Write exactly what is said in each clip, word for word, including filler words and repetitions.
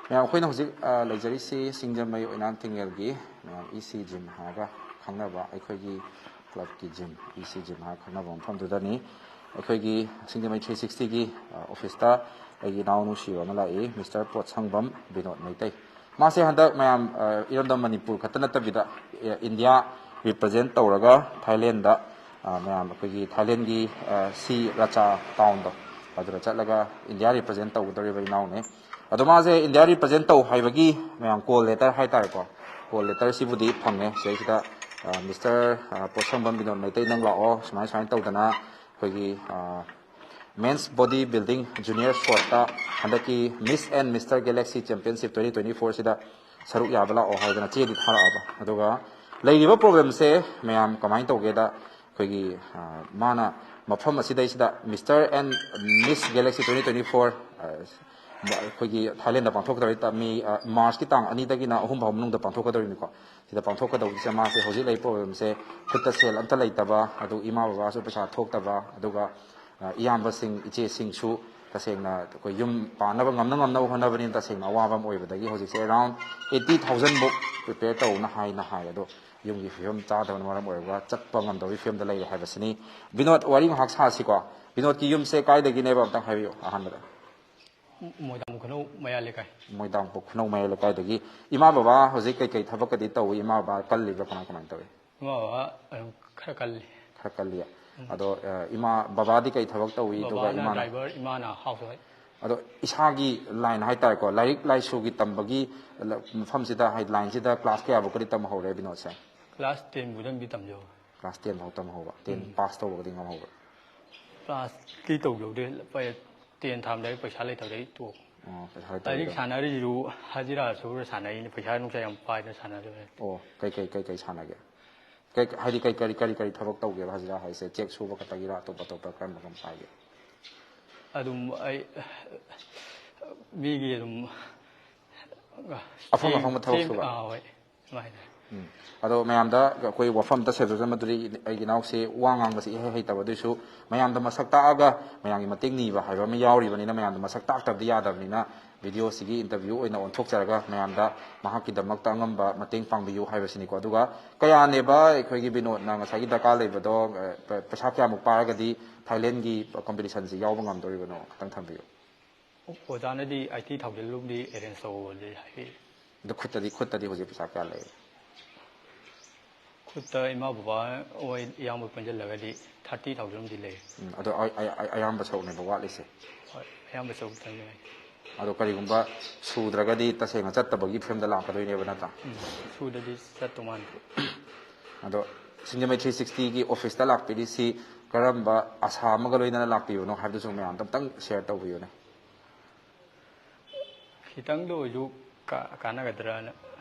ꯃꯌꯥꯝ, ꯑꯩꯈꯣꯏꯅ ꯍꯧꯖꯤꯛ, ꯑ, ꯂꯩꯖꯔꯤꯁꯤ ꯁꯤꯡꯖꯃꯩ ꯑꯣꯏꯅꯥꯝ ꯊꯤꯡꯉꯦꯜꯒꯤ ꯃꯌꯥꯝ ꯏ ꯁꯤ ꯖꯤꯝ ꯍꯥꯏꯔꯒ ꯈꯪꯅꯕ ꯑꯩꯈꯣꯏꯒꯤ ꯀ꯭ꯂꯕꯀꯤ ꯖꯤꯝ, ꯏ ꯁꯤ ꯖꯤꯝ ꯍꯥꯏꯔꯒ ꯈꯪꯅꯕ ꯃꯐꯝꯗꯨꯗꯅꯤ꯫ ꯑꯩꯈꯣꯏꯒꯤ ꯁꯤꯡꯖꯃꯩ ꯊ꯭ꯔꯤ ꯁꯤꯛꯁꯇꯤꯒꯤ, ꯑ, ꯑꯣꯐꯤꯁꯇ ꯑꯩꯒꯤ ꯏꯅꯥꯎ ꯅꯨꯡꯁꯤꯕ ꯑꯃ ꯂꯥꯛꯏ, ꯃꯤꯁꯇꯔ ꯄꯣꯠꯁꯪꯕꯝ ꯕꯤꯅꯣꯗ ꯃꯩꯇꯩ꯫ ꯃꯥꯁꯦ ꯍꯟꯗꯛ ꯃꯌꯥꯝ, ꯑ, ꯏꯔꯝꯗꯝ ꯃꯅꯤꯄꯨꯔ ꯈꯛꯇ ꯅꯠꯇꯕꯤꯗ, ꯑ, ꯏꯟꯗꯤꯌꯥ ꯔꯤꯄ꯭ꯔꯖꯦꯟ ꯇꯧꯔꯒ ꯊꯥꯏꯂꯦꯟꯗ, ꯑ, ꯃꯌꯥꯝ ꯑꯩꯈꯣꯏꯒꯤ ꯊꯥꯏꯂꯦꯟꯒꯤ, ꯑ, ꯁꯤ ꯔꯆꯥ ꯇꯥꯎꯟꯗꯣ ꯑꯗꯨꯗ ꯆꯠꯂꯒ ꯏꯟꯗꯤꯌꯥ ꯔꯤꯄ꯭ꯔꯖꯦꯟ ꯇꯧꯒꯗꯧꯔꯤꯕ ꯏꯅꯥꯎꯅꯦ꯫ ꯑꯗꯣ ꯃꯥꯁꯦ ꯏꯟꯗꯤꯌꯥ ꯔꯤꯄ꯭ꯔꯖꯦꯟ ꯇꯧ ꯍꯥꯏꯕꯒꯤ ꯃꯌꯥꯝ ꯀꯣꯜ ꯂꯦꯇꯔ ꯍꯥꯏꯇꯥꯔꯦꯀꯣ, ꯀꯣꯜ ꯂꯦꯇꯔꯁꯤꯕꯨꯗꯤ ꯐꯪꯉꯦ꯫ ꯁꯤꯗꯩꯁꯤꯗ, ꯑ, ꯃꯤꯁꯇꯔ, ꯑ, ꯄꯣꯠꯁꯪꯕꯝ ꯕꯤꯅꯣꯗ ꯃꯩꯇꯩ, ꯅꯪ ꯂꯥꯛꯑꯣ, ꯁꯨꯃꯥꯏ ꯁꯨꯃꯥꯏꯅ ꯇꯧꯗꯅ ꯑꯩꯈꯣꯏꯒꯤ, ꯑ, ꯃꯦꯟꯁ ꯕꯣꯗꯤ ꯕꯤꯜꯗꯤꯡ ꯖꯨꯅꯤꯌꯔ ꯁ꯭ꯄꯣꯔꯠꯇ ꯍꯟꯗꯛꯀꯤ Miss and Mister Galaxy Championship twenty twenty four ꯁꯤꯗ ꯁꯔꯨꯛ ꯌꯥꯕ ꯂꯥꯛꯑꯣ ꯍꯥꯏꯗꯅ ꯆꯦꯗꯤ ꯊꯥꯔꯛꯑꯕ꯫ ꯑꯗꯨꯒ ꯂꯩꯔꯤꯕ ꯄ꯭ꯔꯣꯕ꯭ꯂꯦꯝꯁꯦ ꯃꯌꯥꯝ ꯀꯃꯥꯏꯅ ꯇꯧꯒꯦꯗ, ꯑꯩꯈꯣꯏꯒꯤ, ꯑ, ꯃꯥꯅ ꯃꯐꯝ ꯑꯁꯤꯗꯩꯁꯤꯗ Mister and Miss Galaxy twenty twenty four, ꯑ, ꯑꯩꯈꯣꯏꯒꯤ ꯊꯥꯏꯂꯦꯟꯗ ꯄꯥꯡꯊꯣꯛꯀꯗꯧꯔꯤ ꯇ-, ꯃꯦ, ꯑ, ꯃꯥꯔꯆꯀꯤ ꯇꯥꯡ ꯑꯅꯤꯗꯒꯤꯅ ꯑꯍꯨꯝ ꯐꯥꯎ ꯃꯅꯨꯡꯗ ꯄꯥꯡꯊꯣꯛꯀꯗꯧꯔꯤꯅꯤꯀꯣ꯫ ꯁꯤꯗ ꯄꯥꯡꯊꯣꯛꯀꯗꯧꯕꯁꯦ ꯃꯥꯁꯦ ꯍꯧꯖꯤꯛ ꯂꯩꯔꯤꯕ ꯄ꯭ꯔꯣꯕ꯭ꯂꯦꯝꯁꯦ ꯈꯨꯠꯇ ꯁꯦꯜ ꯑꯝꯇ ꯂꯩꯇꯕ, ꯑꯗꯨ ꯏꯃꯥ ꯕꯕꯥꯁꯨ ꯄꯩꯁꯥ ꯊꯣꯛꯇꯕ, ꯑꯗꯨꯒ, ꯑ, ꯏꯌꯥꯝꯕꯁꯤꯡ, ꯏꯆꯦꯁꯤꯡꯁꯨ ꯇꯁꯦꯡꯅ ꯑꯩꯈꯣꯏ ꯌꯨꯝ ꯄꯥꯟꯅꯕ ꯉꯝꯅ ꯉꯝꯅꯕ ꯍꯣꯠꯅꯕꯅꯤꯅ ꯇꯁꯦꯡꯅ ꯑꯋꯥꯕ ꯑꯃ ꯑꯣꯏꯕꯗꯒꯤ ꯍꯧꯖꯤꯛꯁꯦ around eighty thousand ꯃꯨꯛ prepare ꯇꯧꯅ ꯍꯥꯏꯅ ꯍꯥꯏ꯫ ꯑꯗꯣ ꯌꯨꯝꯒꯤ ꯐꯤꯕꯝ ꯆꯥꯗꯕꯅ ꯃꯔꯝ ꯑꯣꯏꯔꯒ ꯆꯠꯄ ꯉꯝꯗꯕꯒꯤ ꯐꯤꯕꯝꯗ ꯂꯩꯔꯦ ꯍꯥꯏꯕꯁꯤꯅꯤ꯫ ꯕꯤꯅꯣꯗ, ꯋꯥꯔꯤ ꯉꯥꯏꯍꯥꯛ ꯁꯥꯁꯤꯀꯣ꯫ ꯕꯤꯅꯣꯗꯀꯤ ꯌꯨꯝꯁꯦ ꯀꯥꯏꯗꯒꯤꯅꯦꯕ ꯑꯝꯇꯪ ꯍꯥꯏꯕꯤꯌꯨ ꯑꯍꯥꯟꯕꯗ꯫ ꯃꯣꯏꯗꯥꯡ ꯈꯨꯅꯧ ꯃꯌꯥ ꯂꯩꯀꯥꯏ꯫ ꯃꯣꯏꯗꯥꯡ ꯈꯨꯅꯧ ꯃꯌꯥ ꯂꯩꯀꯥꯏꯗꯒꯤ꯫ ꯏꯃꯥ ꯕꯕꯥ ꯍꯧꯖꯤꯛ ꯀꯩꯀꯩ ꯊꯕꯛꯀꯗꯤ ꯇꯧꯏ? ꯏꯃꯥ ꯕꯕꯥ ꯀꯜꯂꯤꯕ꯭ꯔꯥ, ꯀꯃꯥꯏ ꯀꯃꯥꯏꯅ ꯇꯧꯏ? ꯏꯃꯥ ꯕꯕꯥ ꯑꯗꯨꯝ ꯈꯔ ꯀꯜꯂꯤ꯫ ꯈꯔ ꯀꯜꯂꯤ꯫ ꯎꯝ꯫ ꯑꯗꯣ, ꯑ, ꯏꯃꯥ ꯕꯕꯥꯗꯤ ꯀꯩ ꯊꯕꯛ ꯇꯧꯏ? ꯑꯗꯨꯒ ꯕꯕꯥꯅ ꯏꯃꯥꯅ? ꯗ꯭ꯔꯥꯏꯚꯔ, ꯏꯃꯥꯅ ꯍꯥꯎꯁ ꯋꯥꯏꯐ꯫ ꯑꯗꯣ ꯏꯁꯥꯒꯤ ꯂꯥꯏꯟ ꯍꯥꯏꯇꯥꯔꯦꯀꯣ, ꯂꯥꯏꯔꯤꯛ ꯂꯥꯏꯁꯨꯒꯤ ꯇꯝꯕꯒꯤ ꯂ-, ꯃꯐꯝꯁꯤꯗ, ꯍꯥꯏꯗꯤ ꯂꯥꯏꯟꯁꯤꯗ ꯀ꯭ꯂꯥꯁ ꯀꯌꯥꯐꯥꯎꯀꯗꯤ ꯇꯝꯍꯧꯔꯦ ꯕꯤꯅꯣꯗꯁꯦ? ꯀ꯭ꯂꯥꯁ ꯇꯦꯟ ꯐꯥꯎꯗꯪꯗꯤ ꯇꯝꯖꯧ꯫ ꯀ꯭ꯂꯥꯁ ꯇꯦꯟ ꯐꯥꯎ ꯇꯝꯍꯧꯕ, ꯇꯦꯟ ꯎꯝ꯫ ꯄꯥꯁ ꯇꯧꯕꯒꯗꯤ ꯉꯝꯍꯧꯕ꯭ꯔꯥ? ꯄꯥꯁꯇꯤ ꯇꯧꯖꯍꯧꯗꯦ꯫ ꯂꯨꯄꯥ ꯇꯦꯟ ꯊꯥꯔꯝꯗꯥꯏꯗ ꯄꯩꯁꯥ ꯂꯩꯇꯕꯗꯒꯤ ꯇꯣꯛꯄ꯫ ꯑꯣ, ꯄꯩꯁꯥ ꯂꯥꯏꯔꯤꯛ ꯂꯩꯇꯕꯗꯒꯤ꯫ ꯁꯥꯟꯅꯔꯤꯁꯤꯁꯨ ꯍꯖꯤꯔꯥ ꯁꯨꯔ ꯁꯥꯟꯅꯩꯅꯦ, ꯄꯩꯁꯥ ꯅꯨꯡꯁꯥ ꯌꯥꯝ ꯄꯥꯏꯗꯅ ꯁꯥꯟꯅꯗꯕꯅꯦ꯫ ꯑꯣ, ꯀꯩ, ꯀꯩ, ꯀꯩ, ꯀꯩ ꯁꯥꯟꯅꯒꯦ? ꯀꯩ, ꯍꯥꯏꯗꯤ ꯀꯩ, ꯀꯔꯤ, ꯀꯔꯤ, ꯀꯔꯤ ꯊꯕꯛ ꯇꯧꯒꯦꯕ ꯍꯖꯤꯔꯥ ꯍꯥꯏꯁꯦ? ꯆꯦꯛ ꯁꯨꯕ ꯈꯛꯇꯒꯤꯔꯥ, ꯑꯇꯣꯞ ꯑꯇꯣꯞꯄ ꯀꯔꯝꯕ ꯀꯔꯝ ꯄꯥꯏꯒꯦ? ꯑꯗꯨꯝ ꯑꯩ ꯃꯤꯒꯤ ꯑꯗꯨꯝ ꯑꯐꯪ ꯆꯦꯡ, ꯑꯐꯪꯕ ꯊꯕꯛ ꯆꯦꯡ, ꯁꯨꯕ? ꯑꯥ, ꯍꯣꯏ, ꯁꯨꯃꯥꯏꯅ꯫ ꯎꯝ꯫ ꯑꯗꯣ ꯃꯌꯥꯝꯗ ꯑꯩꯈꯣꯏ ꯋꯥꯐꯝ ꯑꯝꯇ ꯁꯦꯝꯗꯣꯛꯆ ꯃꯗꯨꯗꯤ ꯑꯩꯒꯤ ꯏꯅꯥꯎꯁꯦ ꯋꯥ ꯉꯥꯡꯕꯁꯤ ꯏꯍꯩ ꯍꯩꯇꯕ, ꯑꯗꯨꯏꯁꯨ ꯃꯌꯥꯝꯗ ꯃꯁꯛ ꯇꯥꯛꯑꯒ ꯃꯌꯥꯝꯒꯤ ꯃꯇꯦꯡ ꯅꯤꯕ ꯍꯥꯏꯕ ꯑꯃ ꯌꯥꯎꯔꯤꯕꯅꯤꯅ ꯃꯌꯥꯝꯗ ꯃꯁꯛ ꯇꯥꯛꯇꯕꯗꯤ ꯌꯥꯗꯕꯅꯤꯅ ꯚꯤꯗꯤꯑꯣꯁꯤꯒꯤ ꯏꯟꯇꯔꯚ꯭ꯌꯨ ꯑꯣꯏꯅ ꯑꯣꯟꯊꯣꯛꯆꯔꯒ ꯃꯌꯥꯝꯗ ꯃꯍꯥꯛꯀꯤꯗꯃꯛꯇ ꯑꯉꯝꯕ ꯃꯇꯦꯡ ꯄꯥꯡꯕꯤꯌꯨ ꯍꯥꯏꯕꯁꯤꯅꯤꯀꯣ꯫ ꯑꯗꯨꯒ ꯀꯌꯥꯅꯦꯕ ꯑꯩꯈꯣꯏꯒꯤ ꯕꯤꯅꯣꯗꯅ ꯉꯁꯥꯏꯒꯤ ꯗꯔꯀꯥꯔ ꯂꯩꯕꯗꯣ, ꯑ, ꯄ-, ꯄꯩꯁꯥ ꯀꯌꯥꯃꯨꯛ ꯄꯥꯏꯔꯒꯗꯤ ꯊꯥꯏꯂꯦꯟꯒꯤ ꯀꯣꯝꯄꯤꯇꯤꯁꯟꯁꯤ ꯌꯥꯎꯕ ꯉꯝꯗꯣꯔꯤꯕꯅꯣ? ꯈꯤꯇꯪ ꯊꯝꯕꯤꯌꯨ꯫ ꯑꯣꯖꯥꯅꯗꯤ ꯑꯩꯠꯇꯤ ꯊꯥꯎꯖꯟ ꯂꯣꯝꯗꯤ ꯑꯦꯔꯦꯟꯖ ꯇꯧꯑꯣꯗꯤ ꯍꯥꯏ꯫ ꯑꯗꯣ ꯈꯨꯠꯇꯗꯤ, ꯈꯨꯠꯇꯗꯤ ꯍꯧꯖꯤꯛ ꯄꯩꯁꯥ ꯀꯌꯥ ꯂꯩ? ꯈꯨꯠꯇ ꯏꯃꯥ ꯕꯕꯥ ꯍꯣꯏ ꯏꯌꯥꯝꯕ ꯄꯨꯟꯁꯤꯜꯂꯒꯗꯤ ꯊꯥꯔꯇꯤ ꯊꯥꯎꯖꯟꯗꯤ ꯂꯩ꯫ ꯎꯝ, ꯑꯗꯣ ꯑ-, ꯑ-, ꯑ-, ꯑꯌꯥꯝꯕ ꯁꯔꯨꯛꯅꯦꯕ ꯋꯥꯠꯂꯤꯁꯦ꯫ ꯍꯣꯏ, ꯑꯌꯥꯝꯕ ꯁꯔꯨꯛꯇꯅꯤ꯫ ꯑꯗꯣ ꯀꯔꯤꯒꯨꯝꯕ ꯁꯨꯗ꯭ꯔꯒꯗꯤ ꯇꯁꯦꯡꯅ ꯆꯠꯇꯕꯒꯤ ꯐꯤꯕꯝꯗ ꯂꯥꯛꯀꯗꯣꯏꯅꯦꯕ, ꯅꯠꯇ꯭ꯔꯥ? ꯎꯝ, ꯁꯨꯗꯗꯤ ꯆꯠꯇꯧ ꯃꯥꯟꯗꯦ꯫ ꯑꯗꯣ ꯁꯤꯡꯖꯃꯩ ꯊ꯭ꯔꯤ ꯁꯤꯛꯁꯇꯤꯒꯤ ꯑꯣꯐꯤꯁꯇ ꯂꯥꯛꯄꯤꯔꯤꯁꯤ ꯀꯔꯝꯕ ꯑꯁꯥ ꯑꯃꯒ ꯂꯣꯏꯅꯅ ꯂꯥꯛꯄꯤꯕꯅꯣ ꯍꯥꯏꯕꯗꯨꯁꯨ ꯃꯌꯥꯝꯗ ꯑꯝꯇꯪ ꯁꯤꯌꯔ ꯇꯧꯕꯤꯌꯨꯅꯦ꯫ ꯈꯤꯇꯪꯗ ꯑꯣꯏꯁꯨ ꯀꯥ-, ꯀꯥꯟꯅꯒꯗ꯭ꯔꯅ꯫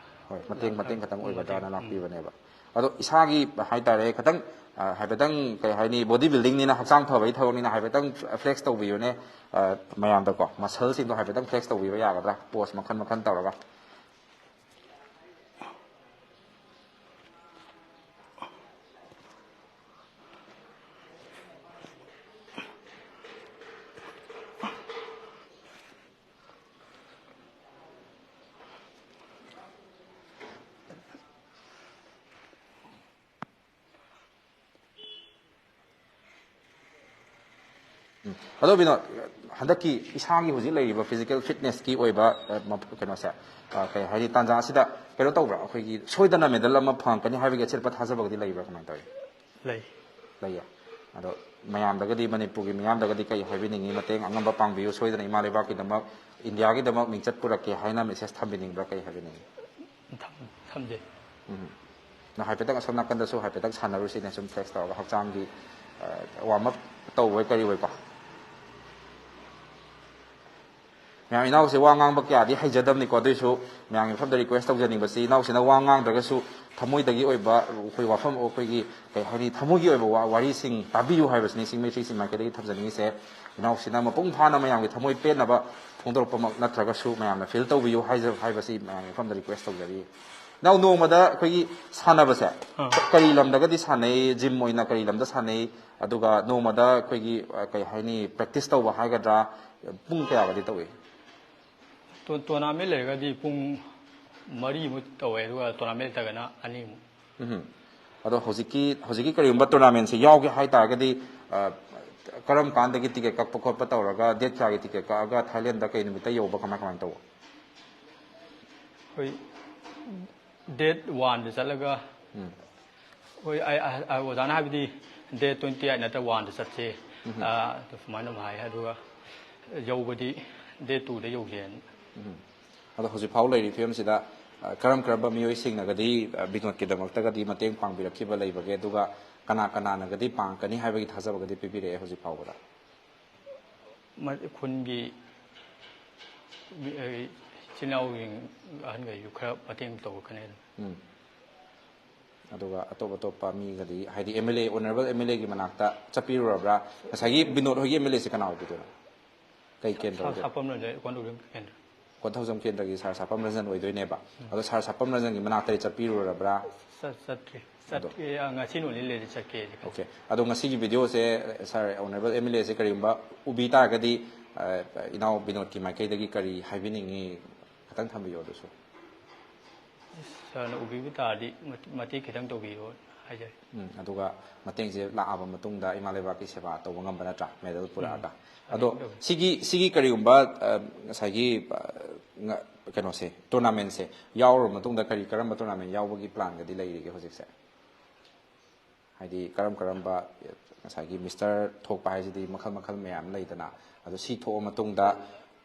ꯍꯣꯏ, ꯃꯇꯦꯡ, ꯃꯇꯦꯡ ꯈꯤꯇꯪ ꯃꯇꯦꯡ, ꯑꯣꯏꯒꯗ꯭ꯔꯥꯅ ꯎꯝ꯫ ꯂꯥꯛꯄꯤꯕꯅꯦꯕ꯫ ꯑꯗꯣ ꯏꯁꯥꯒꯤ ꯍꯥꯏꯇꯥꯔꯦ, ꯈꯤꯇꯪ, ꯑ, ꯍꯥꯏꯐꯦꯠꯇꯪ, ꯀꯩ ꯍꯥꯏꯅꯤ, ꯕꯣꯗꯤ ꯕꯤꯜꯗꯤꯡꯅꯤꯅ, ꯍꯛꯆꯥꯡ ꯐꯕꯒꯤ ꯊꯕꯛꯅꯤꯅ ꯍꯥꯏꯐꯦꯠꯇꯪ ꯐ꯭ꯂꯦꯛꯁ ꯇꯧꯕꯤꯌꯨꯅꯦ, ꯑ, ꯃꯌꯥꯝꯗꯀꯣ, ꯃꯁꯜꯁꯤꯡꯗꯣ ꯍꯥꯏꯐꯦꯠꯇꯪ ꯐ꯭ꯂꯦꯛꯁ ꯇꯧꯕꯤꯕ ꯌꯥꯒꯗ꯭ꯔꯥ, ꯄꯣꯁ ꯃꯈꯜ ꯃꯈꯜ ꯇꯧꯔꯒ? ꯎꯝ꯫ ꯑꯗꯣ ꯕꯤꯅꯣꯗ, ꯍꯟꯗꯛꯀꯤ ꯏꯁꯥꯒꯤ ꯍꯧꯖꯤꯛ ꯂꯩꯔꯤꯕ ꯐꯤꯖꯤꯀꯦꯜ ꯐꯤꯠꯅꯦꯁꯀꯤ ꯑꯣꯏꯕ, ꯑ, ꯃꯞ-, ꯀꯩꯅꯣꯁꯦ, ꯑ, ꯀꯩ ꯍꯥꯏꯅꯤ, ꯇꯥꯟꯖꯥ ꯑꯁꯤꯗ ꯀꯩꯅꯣ ꯇꯧꯕ꯭ꯔꯥ? ꯑꯩꯈꯣꯏꯒꯤ ꯁꯣꯏꯗꯅ ꯃꯦꯗꯜ ꯑꯃ ꯐꯪꯉꯛꯀꯅꯤ ꯍꯥꯏꯕꯒꯤ ꯑꯆꯦꯠꯄ ꯊꯥꯖꯕꯒꯗꯤ ꯂꯩꯕ꯭ꯔꯥ? ꯀꯃꯥꯏꯅ ꯇꯧꯋꯤ? ꯂꯩ꯫ ꯂꯩꯌꯦ꯫ ꯑꯗꯣ ꯃꯌꯥꯝꯗꯒꯗꯤ, ꯃꯅꯤꯄꯨꯔꯒꯤ ꯃꯤꯌꯥꯝꯗꯒꯗꯤ ꯀꯩ ꯍꯥꯏꯕꯤꯅꯤꯡꯉꯤ? ꯃꯇꯦꯡ ꯑꯉꯝꯕ ꯄꯥꯡꯕꯤꯌꯨ, ꯁꯣꯏꯗꯅ ꯏꯃꯥ ꯂꯩꯕꯥꯛꯀꯤꯗꯃꯛ, ꯏꯟꯗꯤꯌꯥꯒꯤꯗꯃꯛ ꯃꯤꯡꯆꯠ ꯄꯨꯔꯛꯀꯦ ꯍꯥꯏꯅ ꯃꯦꯁꯦꯖ ꯊꯝꯕꯤꯅꯤꯡꯕ꯭ꯔꯥ? ꯀꯩ ꯍꯥꯏꯕꯤꯅꯤꯡꯉꯤ? ꯊꯝ-, ꯊꯝꯖꯩ꯫ ꯎꯝ꯫ ꯅꯪ ꯍꯥꯏꯐꯦꯠꯇꯪ ꯑꯁꯣꯝ ꯅꯥꯀꯟꯗꯁꯨ ꯍꯥꯏꯐꯦꯠꯇꯪ ꯁꯥꯟꯅꯔꯨꯁꯤꯅꯦ, ꯁꯨꯝ ꯐ꯭ꯂꯦꯛꯁ ꯇꯧꯔꯒ, ꯍꯛꯆꯥꯡꯒꯤ, ꯑ, ꯋꯥꯔꯝ ꯑꯞ ꯇꯧꯕꯣꯏ ꯀꯔꯤ ꯑꯣꯏꯀꯣ꯫ ꯃꯌꯥꯝ, ꯏꯅꯥꯎꯁꯦ ꯋꯥ ꯉꯥꯡꯕ ꯀꯌꯥꯗꯤ ꯍꯩꯖꯗꯕꯅꯤꯀꯣ, ꯑꯗꯨꯏꯁꯨ ꯃꯌꯥꯝꯒꯤ ꯃꯐꯝꯗ ꯔꯤꯀ꯭ꯋꯦꯁ ꯇꯧꯖꯅꯤꯡꯕꯁꯤ, ꯏꯅꯥꯎꯁꯤꯅ ꯋꯥ ꯉꯥꯡꯗ꯭ꯔꯒꯁꯨ ꯊꯃꯣꯏꯗꯒꯤ ꯑꯣꯏꯕ ꯑꯩꯈꯣꯏ ꯋꯥꯐꯝ, ꯑꯩꯈꯣꯏꯒꯤ ꯀꯩ ꯍꯥꯏꯅꯤ, ꯊꯃꯣꯏꯒꯤ ꯑꯣꯏꯕ ꯋꯥ-, ꯋꯥꯔꯤꯁꯤꯡ ꯇꯥꯕꯤꯌꯨ ꯍꯥꯏꯕꯁꯤꯅꯤ ꯁꯤꯡꯃꯩ ꯊ꯭ꯔꯤ ꯁꯤꯛꯁꯇꯤ ꯃꯥꯏꯀꯩꯗꯒꯤ ꯊꯝꯖꯅꯤꯡꯉꯤꯁꯦ꯫ ꯏꯅꯥꯎꯁꯤꯅ ꯃꯄꯨꯡ ꯐꯥꯅ ꯃꯌꯥꯝꯒꯤ ꯊꯃꯣꯏ ꯄꯦꯟꯅꯕ ꯐꯣꯡꯗꯣꯔꯛꯄꯃꯛ ꯅꯠꯇ꯭ꯔꯒꯁꯨ ꯃꯌꯥꯝꯅ ꯐꯤꯜ ꯇꯧꯕꯤꯌꯨ ꯍꯥꯏꯖ-, ꯍꯥꯏꯕꯁꯤ ꯃꯌꯥꯝꯒꯤ ꯃꯐꯝꯗ ꯔꯤꯀ꯭ꯋꯦꯁ ꯇꯧꯖꯔꯤ꯫ ꯅꯥꯎ, ꯅꯣꯡꯃꯗ ꯑꯩꯈꯣꯏꯒꯤ ꯁꯥꯟꯅꯕꯁꯦ ꯑꯥ꯫ ꯀꯔꯤ ꯂꯝꯗꯒꯗꯤ ꯁꯥꯟꯅꯩ? ꯖꯤꯝ ꯑꯣꯏꯅ ꯀꯔꯤ ꯂꯝꯗ ꯁꯥꯟꯅꯩ? ꯑꯗꯨꯒ ꯅꯣꯡꯃꯗ ꯑꯩꯈꯣꯏꯒꯤ, ꯑ, ꯀꯩ ꯍꯥꯏꯅꯤ, ꯄ꯭ꯔꯦꯛꯇꯤꯁ ꯇꯧꯕ ꯍꯥꯏꯒꯗ꯭ꯔꯥ, ꯄꯨꯡ ꯀꯌꯥꯒꯗꯤ ꯇꯧꯏ? ꯇꯣ-, ꯇꯣꯔꯅꯥꯃꯦꯟ ꯂꯩꯔꯒꯗꯤ ꯄꯨꯡ ꯃꯔꯤꯃꯨꯛ ꯇꯧꯋꯦ, ꯑꯗꯨꯒ ꯇꯣꯔꯅꯥꯃꯦꯟ ꯂꯩꯇ꯭ꯔꯒꯅ ꯑꯅꯤꯃꯨꯛ꯫ ꯎꯝ꯫ ꯑꯗꯣ ꯍꯧꯖꯤꯛꯀꯤ, ꯍꯧꯖꯤꯛꯀꯤ ꯀꯔꯤꯒꯨꯝꯕ ꯇꯣꯔꯅꯥꯃꯦꯟꯁꯦ ꯌꯥꯎꯒꯦ ꯍꯥꯏ ꯇꯥꯔꯒꯗꯤ, ꯑ, ꯀꯔꯝ ꯀꯥꯟꯗꯒꯤ ꯇꯤꯀꯦꯠ ꯀꯛꯄ ꯈꯣꯠꯄ ꯇꯧꯔꯒ, ꯗꯦꯠ ꯀꯌꯥꯒꯤ ꯇꯤꯀꯦꯠ ꯀꯛꯑꯒ, ꯊꯥꯏꯂꯦꯟꯗ ꯀꯩ ꯅꯨꯃꯤꯠꯇ ꯌꯧꯕ, ꯀꯃꯥꯏ, ꯀꯃꯥꯏꯅ ꯇꯧꯕ? ꯑꯩꯈꯣꯏ ꯗꯦꯠ ꯋꯥꯟꯗ ꯆꯠꯂꯒ, ꯎꯝ꯫ ꯍꯣꯏ, ꯑꯩ, ꯑ, ꯑ, ꯑꯣꯖꯥꯅ ꯍꯥꯏꯕꯗꯤ ꯗꯦꯠ ꯇ꯭ꯋꯦꯟꯇꯤ ꯑꯩꯠ ꯅꯠꯇ꯭ꯔ ꯋꯥꯟꯗ ꯆꯠꯁꯦ, ꯎꯝ꯫ ꯑ, ꯑꯗꯨ ꯁꯨꯃꯥꯏꯅ ꯑꯗꯨꯝ ꯍꯥꯏ꯫ ꯑꯗꯨꯒ ꯌꯧꯕꯗꯤ ꯗꯦꯠ ꯇꯨꯗ ꯌꯧꯁꯦꯅ꯫ ꯎꯝ꯫ ꯑꯗꯣ ꯍꯧꯖꯤꯛꯐꯥꯎ ꯂꯩꯔꯤꯕ ꯐꯤꯕꯝꯁꯤꯗ, ꯑ, ꯀꯔꯝ ꯀꯔꯝꯕ ꯃꯤꯑꯣꯏꯁꯤꯡꯅꯒꯗꯤ, ꯑ, ꯕꯤꯅꯣꯗꯀꯤꯗꯃꯛꯇꯒꯗꯤ ꯃꯇꯦꯡ ꯄꯥꯡꯕꯤꯔꯛꯈꯤꯕ ꯂꯩꯕꯒꯦ? ꯑꯗꯨꯒ ꯀꯅꯥ ꯀꯅꯥꯅꯒꯗꯤ ꯄꯥꯡꯒꯅꯤ ꯍꯥꯏꯕꯒꯤ ꯊꯥꯖꯕꯒꯗꯤ ꯄꯤꯕꯤꯔꯛꯑꯦ ꯍꯧꯖꯤꯛ ꯐꯥꯎꯕꯗ? ꯃ-, ꯈꯨꯟꯒꯤ ꯃꯤ, ꯑ, ꯏꯆꯤꯜ ꯏꯅꯥꯎꯁꯤꯡ ꯑꯍꯟꯈꯩꯁꯨ ꯈꯔ ꯃꯇꯦꯡ ꯇꯧꯔꯛꯀꯅꯤ ꯑꯗꯨꯝ꯫ ꯎꯝ꯫ ꯑꯗꯨꯒ ꯑꯇꯣꯞ ꯑꯇꯣꯞꯄ ꯃꯤꯒꯗꯤ, ꯍꯥꯏꯗꯤ, M L A, honourable M L ꯑꯦꯒꯤ ꯃꯅꯥꯛꯇ ꯆꯠꯄꯤꯔꯨꯔꯕ꯭ꯔꯥ? ꯉꯁꯥꯏꯒꯤ ꯕꯤꯅꯣꯗ ꯍꯣꯏꯒꯤ ꯑꯦꯝ ꯑꯦꯜ ꯑꯦꯁꯦ ꯀꯅꯥ ꯑꯣꯏꯕꯤꯗꯣꯏꯅꯣ? ꯀꯩ ꯀꯦꯟꯗ꯭ꯔ ꯁꯥ-, ꯑꯣꯏꯗꯣꯏꯅꯣ? ꯁꯥꯄꯝ ꯂꯝꯖꯥꯏ ꯀꯣꯟꯗꯧꯔꯤꯕꯝ ꯀꯦꯟꯗ꯭ꯔ꯫ ꯀꯣꯟꯊꯧꯖꯝ ꯀꯦꯟꯗ꯭ꯔꯒꯤ ꯁꯥꯔ ꯁꯥꯄꯝ ꯔꯟꯖꯟ ꯑꯣꯏꯗꯣꯏꯅꯦꯕ꯫ ꯎꯝ꯫ ꯑꯗꯣ ꯁꯥꯔ ꯁꯥꯄꯝ ꯔꯟꯖꯟꯒꯤ ꯃꯅꯥꯛꯇꯗꯤ ꯆꯠꯄꯤꯔꯨꯔꯕ꯭ꯔꯥ? ꯆꯠ-, ꯆꯠꯇ꯭ꯔꯤ꯫ ꯑꯗꯣ ꯆꯠꯀꯦ, ꯑ, ꯉꯁꯤ ꯅꯣꯡ ꯅꯤꯅꯤ ꯂꯩꯔꯗꯤ ꯆꯠꯀꯦꯗꯤ ꯈꯜꯂꯤ꯫ ꯑꯣꯀꯦ꯫ ꯑꯗꯣ ꯉꯁꯤꯒꯤ ꯚꯤꯗꯤꯑꯣꯁꯦ, ꯁꯥꯔ, ꯑꯣꯅꯔꯦꯕꯜ ꯑꯦꯝ ꯑꯦꯜ ꯑꯦꯁꯦ ꯀꯔꯤꯒꯨꯝꯕ ꯎꯕꯤ ꯇꯥꯔꯒꯗꯤ, ꯑ, ꯏꯅꯥꯎ ꯕꯤꯅꯣꯗꯀꯤ ꯃꯥꯏꯀꯩꯗꯒꯤ ꯀꯔꯤ ꯍꯥꯏꯕꯤꯅꯤꯡꯉꯤ? ꯈꯤꯇꯪ ꯊꯝꯕꯤꯌꯣ ꯑꯗꯨꯁꯨ꯫ ꯁꯥꯔꯅ ꯎꯕꯤꯕ ꯇꯥꯔꯗꯤ ꯃꯇꯦ-, ꯃꯇꯦꯡ ꯈꯤꯇꯪ ꯇꯧꯕꯤꯌꯣ ꯍꯥꯏꯖꯔꯤ꯫ ꯎꯝ, ꯑꯗꯨꯒ ꯃꯇꯦꯡꯁꯦ ꯂꯥꯛꯑꯕ ꯃꯇꯨꯡꯗ ꯏꯃꯥ ꯂꯩꯕꯥꯛꯀꯤ ꯁꯦꯕꯥ ꯇꯧꯕ ꯉꯝꯕ ꯅꯠꯇ꯭ꯔꯥ, ꯃꯦꯗꯜ ꯄꯨꯔꯛꯑꯒ? ꯎꯝ꯫ ꯑꯗꯣ ꯑꯗꯨ ꯁꯤꯒꯤ, ꯁꯤꯒꯤ ꯀꯔꯤꯒꯨꯝꯕ, ꯑ, ꯉꯁꯥꯏꯒꯤ, ꯑ, ꯉ-, ꯀꯩꯅꯣꯁꯦ, ꯇꯣꯔꯅꯥꯃꯦꯟꯁꯦ ꯌꯥꯎꯔꯕ ꯃꯇꯨꯡꯗ ꯀꯔꯤ, ꯀꯔꯝꯕ ꯇꯣꯔꯅꯥꯃꯦꯟ ꯌꯥꯎꯕꯒꯤ ꯄ꯭ꯂꯥꯟꯒꯗꯤ ꯂꯩꯔꯤꯒꯦ ꯍꯧꯖꯤꯛꯁꯦ? ꯍꯥꯏꯗꯤ ꯀꯔꯝ ꯀꯔꯝꯕ, ꯉꯁꯥꯏꯒꯤ ꯃꯤꯁꯇꯔ ꯊꯣꯛꯄ ꯍꯥꯏꯁꯤꯗꯤ ꯃꯈꯜ ꯃꯈꯜ ꯃꯌꯥꯝ ꯂꯩꯗꯅ, ꯑꯗꯣ ꯁꯤ ꯊꯣꯛꯑ ꯃꯇꯨꯡꯗ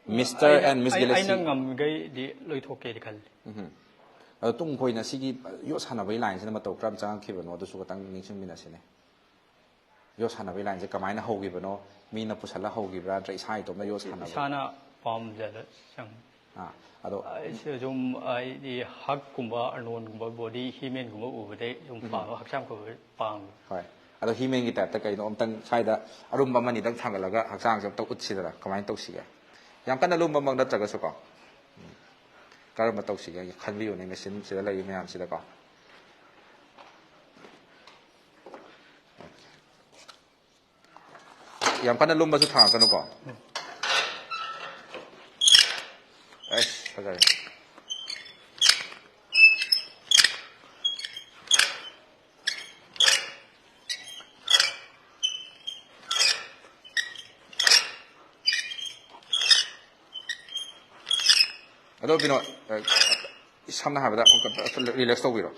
ꯃꯤꯁꯇꯔ ꯑꯩꯅ, ꯑꯦꯟ ꯃꯤꯁ ꯑꯩ-, ꯒꯦꯂꯦꯛꯁꯤ ꯑꯩꯅ ꯉꯝꯈꯩꯗꯤ ꯂꯣꯏ ꯊꯣꯛꯀꯦꯗꯤ ꯈꯜꯂꯤ꯫ ꯎꯝ꯫ ꯑꯗꯣ ꯇꯨꯡ ꯀꯣꯏꯅ ꯁꯤꯒꯤ ꯌꯣꯠ ꯁꯥꯟꯅꯕꯒꯤ ꯂꯥꯏꯟꯁꯤꯅ ꯃꯇꯧ ꯀꯔꯝ ꯆꯪꯉꯛꯈꯤꯕꯅꯣ, ꯑꯗꯨꯁꯨ ꯈꯇꯪ ꯅꯤꯡꯁꯤꯡꯃꯤꯟꯅꯁꯤꯅꯦ꯫ ꯌꯣꯠ ꯁꯥꯟꯅꯕꯒꯤ ꯂꯥꯏꯟꯁꯦ ꯀꯃꯥꯏꯅ ꯍꯧꯈꯤꯕꯅꯣ? ꯃꯤꯅ ꯄꯨꯁꯜꯂ ꯍꯧꯈꯤꯕ꯭ꯔꯥ, ꯅꯠꯇ꯭ꯔ ꯏꯁꯥ ꯏꯇꯣꯝꯇ ꯌꯣꯠ ꯁꯥꯟꯅꯕ? ꯏꯁꯥꯅ ꯄꯥꯝꯖꯕ ꯆꯪꯉꯤ꯫ ꯑꯥ, ꯑꯗꯣ ꯑꯩꯁꯦ ꯁꯨꯝ, ꯑꯩꯗꯤ ꯍꯛꯀꯨꯝꯕ, ꯑꯔꯅꯣꯜꯒꯨꯝꯕ, ꯕꯣꯗꯤ, ꯍꯤꯃꯦꯟꯒꯨꯝꯕ ꯎꯕꯗꯩ ꯁꯨꯝ ꯎꯝ꯫ ꯄꯥꯝꯕ, ꯍꯛꯆꯥꯡ ꯐꯕ ꯄꯥꯝꯕ꯫ ꯍꯣꯏ꯫ ꯑꯗꯣ ꯍꯤꯃꯦꯟꯒꯤ ꯇꯥꯏꯞꯇ ꯀꯩꯅꯣ ꯑꯝꯇꯪ ꯁ꯭ꯋꯥꯏꯗ ꯑꯔꯨꯝꯕ ꯑꯃꯅꯤꯗꯪ ꯊꯥꯡꯒꯠꯂꯒ ꯍꯛꯆꯥꯡꯁꯦ ꯑꯝꯇ ꯎꯠꯁꯤꯗꯅ, ꯀꯃꯥꯏꯅ ꯇꯧꯁꯤꯒꯦ? ꯌꯥꯝ ꯀꯟꯅ ꯂꯨꯝꯕꯃꯛ ꯅꯠꯇ꯭ꯔꯒꯁꯨꯀꯣ꯫ ꯀꯔꯝꯕ ꯇꯧꯁꯤꯒꯦ ꯈꯟꯕꯤꯌꯨꯅꯦ, ꯃꯦꯆꯤꯟꯁꯤꯗ ꯂꯩꯔꯤ ꯃꯌꯥꯝꯁꯤꯗꯀꯣ꯫ ꯌꯥꯝ ꯀꯟꯅ ꯂꯨꯝꯕꯁꯨ ꯊꯥꯡꯉꯛꯀꯅꯨꯀꯣ꯫ ꯑꯩꯁ, ꯐꯖꯔꯦ꯫ ꯑꯗꯣ ꯕꯤꯅꯣꯗ, ꯑ, ꯁꯝꯅ ꯍꯥꯏꯔꯕꯗ, ꯑꯃꯨꯛꯀ ꯔꯤꯂꯦꯛꯁ ꯇꯧꯕꯤꯔꯣ꯫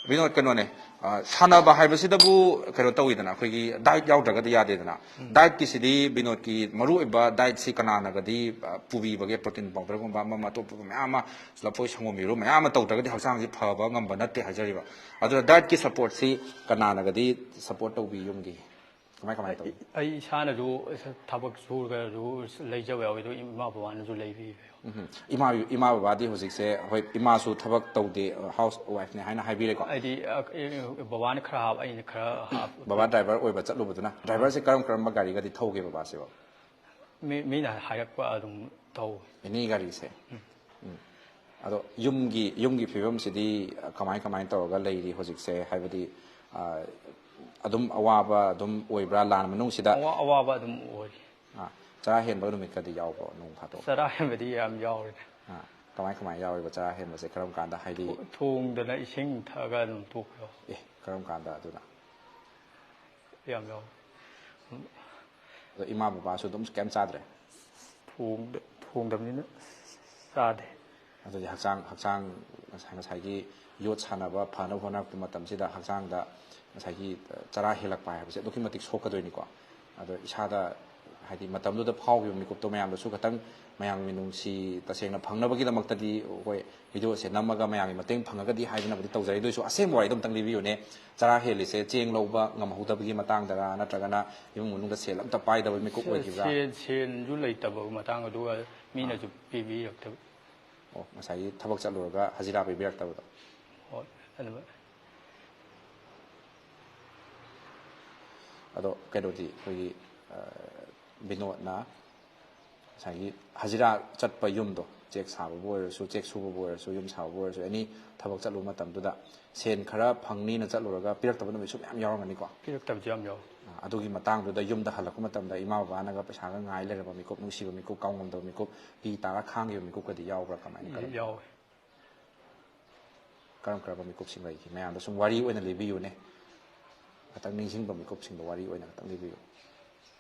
ꯕꯤꯅꯣꯗ, ꯀꯩꯅꯣꯅꯦ, ꯑ, ꯁꯥꯟꯅꯕ ꯍꯥꯏꯕꯁꯤꯗꯕꯨ ꯀꯩꯅꯣ ꯇꯧꯋꯤꯗꯅ, ꯑꯩꯈꯣꯏꯒꯤ ꯗꯥꯏꯠ ꯌꯥꯎꯗ꯭ꯔꯒꯗꯤ ꯌꯥꯗꯦꯗꯅ꯫ ꯗꯥꯏꯠꯀꯤꯁꯤꯗꯤ ꯕꯤꯅꯣꯗꯀꯤ ꯃꯔꯨꯑꯣꯏꯕ ꯗꯥꯏꯠꯁꯤ ꯀꯅꯥꯅꯒꯗꯤ, ꯑ, ꯄꯨꯕꯤꯕꯒꯦ? ꯄ꯭ꯔꯣꯇꯤꯟ ꯄꯥꯎꯗꯔꯒꯨꯝꯕ ꯑꯃ ꯑꯃ ꯑꯇꯣꯞꯄ ꯃꯌꯥꯝ ꯑꯃ, ꯂꯐꯣꯏ ꯁꯪꯒꯣꯝ ꯌꯦꯔꯨꯝ ꯃꯌꯥꯝ ꯑꯃ ꯇꯧꯗ꯭ꯔꯒꯗꯤ ꯍꯛꯆꯥꯡꯁꯤ ꯐꯕ ꯉꯝꯕ ꯅꯠꯇꯦ ꯍꯥꯏꯖꯔꯤꯕ꯫ ꯑꯗꯨꯅ ꯗꯥꯏꯠꯀꯤ ꯁꯄꯣꯔꯠꯁꯤ ꯀꯅꯥꯅꯒꯗꯤ ꯁꯄꯣꯔꯠ ꯇꯧꯕꯤ ꯌꯨꯝꯒꯤ? ꯀꯃꯥꯏ ꯀꯃꯥꯏ ꯇꯧꯏ? ꯑꯩ ꯏꯁꯥꯅꯁꯨ ꯊꯕꯛ ꯁꯨꯔꯒꯁꯨ ꯂꯩꯖꯕ ꯌꯥꯎꯋꯤ, ꯑꯗꯨ ꯏꯃꯥ ꯕꯕꯥꯅꯁꯨ ꯂꯩꯕꯤꯕ ꯌꯥꯎꯋꯤ꯫ ꯎꯝ꯫ ꯏꯃꯥ, ꯏꯃꯥ ꯕꯕꯥꯗꯤ ꯍꯧꯖꯤꯛꯁꯦ, ꯍꯣꯏ, ꯏꯃꯥꯁꯨ ꯊꯕꯛ ꯇꯧꯗꯦ, ꯍꯥꯎꯁ ꯋꯥꯏꯐꯅꯦ ꯍꯥꯏꯅ ꯍꯥꯏꯕꯤꯔꯦꯀꯣ? ꯍꯥꯏꯗꯤ, ꯑ, ꯑꯦ, ꯕꯕꯥꯅ ꯈꯔ ꯍꯥꯞ, ꯑꯩꯅ ꯈꯔ ꯍꯥꯞ꯫ ꯕꯕꯥ ꯗ꯭ꯔꯥꯏꯚꯔ ꯑꯣꯏꯕ ꯆꯠꯂꯨꯕꯗꯨꯅ꯫ ꯗ꯭ꯔꯥꯏꯚꯔꯁꯦ ꯀꯔꯝ ꯀꯔꯝꯕ ꯒꯥꯔꯤꯒꯗꯤ ꯊꯧꯒꯦ ꯕꯕꯥꯁꯤꯕꯣ? ꯃꯤ-, ꯃꯤꯅ ꯍꯥꯏꯔꯛꯄ ꯑꯗꯨꯝ ꯊꯧꯋꯤ꯫ ꯑꯦꯅꯤ ꯒꯥꯔꯤꯁꯦ? ꯎꯝ꯫ ꯑꯗꯣ ꯌꯨꯝꯒꯤ, ꯌꯨꯝꯒꯤ ꯐꯤꯕꯝꯁꯤꯗꯤ ꯀꯃꯥꯏ ꯀꯃꯥꯏ ꯇꯧꯔꯒ ꯂꯩꯔꯤ ꯍꯧꯖꯤꯛꯁꯦ? ꯍꯥꯏꯕꯗꯤ, ꯑ, ꯑꯗꯨꯝ ꯑꯋꯥꯕ ꯑꯗꯨꯝ ꯑꯣꯏꯕ꯭ꯔꯥ ꯂꯥꯟ ꯃꯅꯨꯡꯁꯤꯗ? ꯑꯋꯥ-, ꯑꯋꯥꯕ ꯑꯗꯨꯝ ꯑꯣꯏ꯫ ꯑꯥ, ꯆꯔꯥ ꯍꯦꯟꯕ ꯅꯨꯃꯤꯠꯀꯗꯤ ꯌꯥꯎꯕ꯭ꯔꯣ ꯅꯣꯡ ꯐꯥꯗꯣꯛ? ꯆꯔꯥ ꯍꯦꯟꯕꯗꯤ ꯌꯥꯝ ꯌꯥꯎꯔꯦ꯫ ꯑꯥ, ꯀꯃꯥꯏ ꯀꯃꯥꯏ ꯌꯥꯎꯔꯤꯕ ꯆꯔꯥ ꯍꯦꯟꯕꯁꯦ? ꯀꯔꯝ ꯀꯥꯟꯗ? ꯍꯥꯏꯗꯤ ꯊꯣ-, ꯊꯣꯡꯗꯅ ꯏꯁꯤꯡ ꯊꯛꯑꯒ ꯑꯗꯨꯝ ꯇꯣꯛꯄ ꯌꯥꯎ-, ꯑꯦ, ꯀꯔꯝ ꯀꯥꯟꯗ ꯑꯗꯨꯅ? ꯌꯥꯝ ꯌꯥꯎ-, ꯑꯗꯣ ꯏꯃꯥ ꯕꯕꯥꯁꯨ ꯑꯗꯨꯝ ꯀꯩꯝ ꯆꯥꯗ꯭ꯔꯦ? ꯊꯣꯡꯗ-, ꯊꯣꯡꯗꯕꯅꯤꯅ ꯆꯥꯗꯦ꯫ ꯑꯗꯨꯗꯤ ꯍꯛꯆꯥꯡ, ꯍꯛꯆꯥꯡ ꯉꯁꯥꯏ, ꯉꯁꯥꯏꯒꯤ ꯌꯣꯠ ꯁꯥꯟꯅꯕ ꯐꯅꯕ ꯍꯣꯠꯅꯔꯛꯄ ꯃꯇꯝꯁꯤꯗ ꯍꯛꯆꯥꯡꯗ ꯉꯁꯥꯏꯒꯤ ꯆꯔꯥ ꯍꯦꯜꯂꯛꯄ ꯍꯥꯏꯕꯁꯦ ꯑꯗꯨꯛꯀꯤ ꯃꯇꯤꯛ ꯁꯣꯛꯀꯗꯣꯏꯅꯤꯀꯣ꯫ ꯑꯗꯣ ꯏꯁꯥꯗ, ꯍꯥꯏꯗꯤ, ꯃꯇꯝꯗꯨꯗ ꯐꯥꯎꯈꯤꯕ ꯃꯤꯀꯨꯞꯇꯣ ꯃꯌꯥꯝꯗꯁꯨ ꯈꯇꯪ ꯃꯌꯥꯝꯒꯤ ꯃꯤꯅꯨꯡꯁꯤ ꯇꯁꯦꯡꯅ ꯐꯪꯅꯕꯒꯤꯗꯃꯛꯇꯗꯤ ꯑꯩꯈꯣꯏ ꯚꯤꯗꯤꯑꯣꯁꯦ ꯅꯝꯃꯒ ꯃꯌꯥꯝꯒꯤ ꯃꯇꯦꯡ ꯐꯪꯉꯒꯗꯤ ꯍꯥꯏꯗꯅꯕꯨꯗꯤ ꯇꯧꯖꯔꯤ꯫ ꯑꯗꯨ ꯑꯣꯏꯁꯨ ꯑꯁꯦꯡꯕ ꯋꯥꯔꯤꯗꯣ ꯑꯝꯇꯪ ꯂꯤꯕꯤꯌꯨꯅꯦ꯫ ꯆꯔꯥ ꯍꯦꯜꯂꯤꯁꯦ ꯆꯦꯡ ꯂꯧꯕ ꯉꯝꯍꯧꯗꯕꯒꯤ ꯃꯇꯥꯡꯗꯔ, ꯅꯠꯇ꯭ꯔꯒꯅ ꯏꯃꯨꯡ ꯃꯅꯨꯡꯗ ꯁꯦꯜ ꯑꯝꯇ ꯄꯥꯏꯗꯕ ꯃꯤꯀꯨꯞ ꯑꯣꯏꯈꯤꯕ꯭ꯔꯥ? ꯁꯦꯟ, ꯁꯦꯟꯁꯨ ꯂꯩꯇꯕ ꯃꯇꯥꯡ, ꯑꯗꯨꯒ ꯃꯤꯅꯁꯨ ꯄꯤꯕꯤꯔꯛꯇꯕ꯫ ꯑꯣ, ꯉꯁꯥꯏꯒꯤ ꯊꯕꯛ ꯆꯠꯂꯨꯔꯒ ꯍꯖꯤꯔꯥ ꯄꯤꯕꯤꯔꯛꯇꯕꯗꯣ꯫ ꯍꯣꯏ, ꯑꯗꯨꯃꯥꯏꯅ꯫ ꯑꯗꯣ ꯀꯩꯅꯣꯗꯤ ꯑꯩꯈꯣꯏꯒꯤ, ꯑ, ꯕꯤꯅꯣꯗꯅ ꯉꯁꯥꯏꯒꯤ ꯍꯖꯤꯔꯥ ꯆꯠꯄ ꯌꯨꯝꯗꯣ, ꯆꯦꯛ ꯁꯥꯕꯕꯨ ꯑꯣꯏꯔꯁꯨ, ꯆꯦꯛ ꯁꯨꯕꯕꯨ ꯑꯣꯏꯔꯁꯨ, ꯌꯨꯝ ꯁꯥꯕꯕꯨ ꯑꯣꯏꯔꯁꯨ, ꯑꯦꯅꯤ ꯊꯕꯛ ꯆꯠꯂꯨꯕ ꯃꯇꯝꯗꯨꯗ ꯁꯦꯟ ꯈꯔ ꯐꯪꯅꯤꯅ ꯆꯠꯂꯨꯔꯒ ꯄꯤꯔꯛꯇꯕ ꯅꯨꯃꯤꯠꯁꯨ ꯃꯌꯥꯝ ꯌꯥꯎꯔꯝꯒꯅꯤꯀꯣ꯫ ꯄꯤꯔꯛꯇꯕꯁꯨ ꯌꯥꯝ ꯌꯥꯎꯋꯤ꯫ ꯑꯗꯨꯒꯤ ꯃꯇꯥꯡꯗꯨꯗ ꯌꯨꯝꯗ ꯍꯜꯂꯛꯄ ꯃꯇꯝꯗ ꯏꯃꯥ ꯕꯕꯥꯅꯒ ꯄꯩꯁꯥꯒ ꯉꯥꯏ ꯂꯩꯔꯕ ꯃꯤꯀꯨꯞ, ꯅꯨꯡꯁꯤꯕ ꯃꯤꯀꯨꯞ, ꯀꯥꯎꯉꯝꯗꯕ ꯃꯤꯀꯨꯞ, ꯄꯤ ꯇꯥꯔ ꯈꯥꯡꯈꯤꯕ ꯃꯤꯀꯨꯞꯀꯗꯤ ꯌꯥꯎꯕ꯭ꯔꯥ? ꯀꯃꯥꯏꯅ, ꯀꯔꯝ- ꯌꯥꯎꯋꯤ꯫ ꯀꯔꯝ ꯀꯔꯝꯕ ꯃꯤꯀꯨꯞꯁꯤꯡ ꯂꯩꯈꯤ? ꯃꯌꯥꯝꯗ ꯁꯨꯝ ꯋꯥꯔꯤ ꯑꯣꯏꯅ ꯂꯤꯕꯤꯌꯨꯅꯦ, ꯈꯇꯪ ꯅꯤꯡꯁꯤꯡꯕ ꯃꯤꯀꯨꯞꯁꯤꯡꯗꯣ ꯋꯥꯔꯤ ꯑꯣꯏꯅ ꯈꯇꯪ ꯂꯤꯕꯤꯌꯨ꯫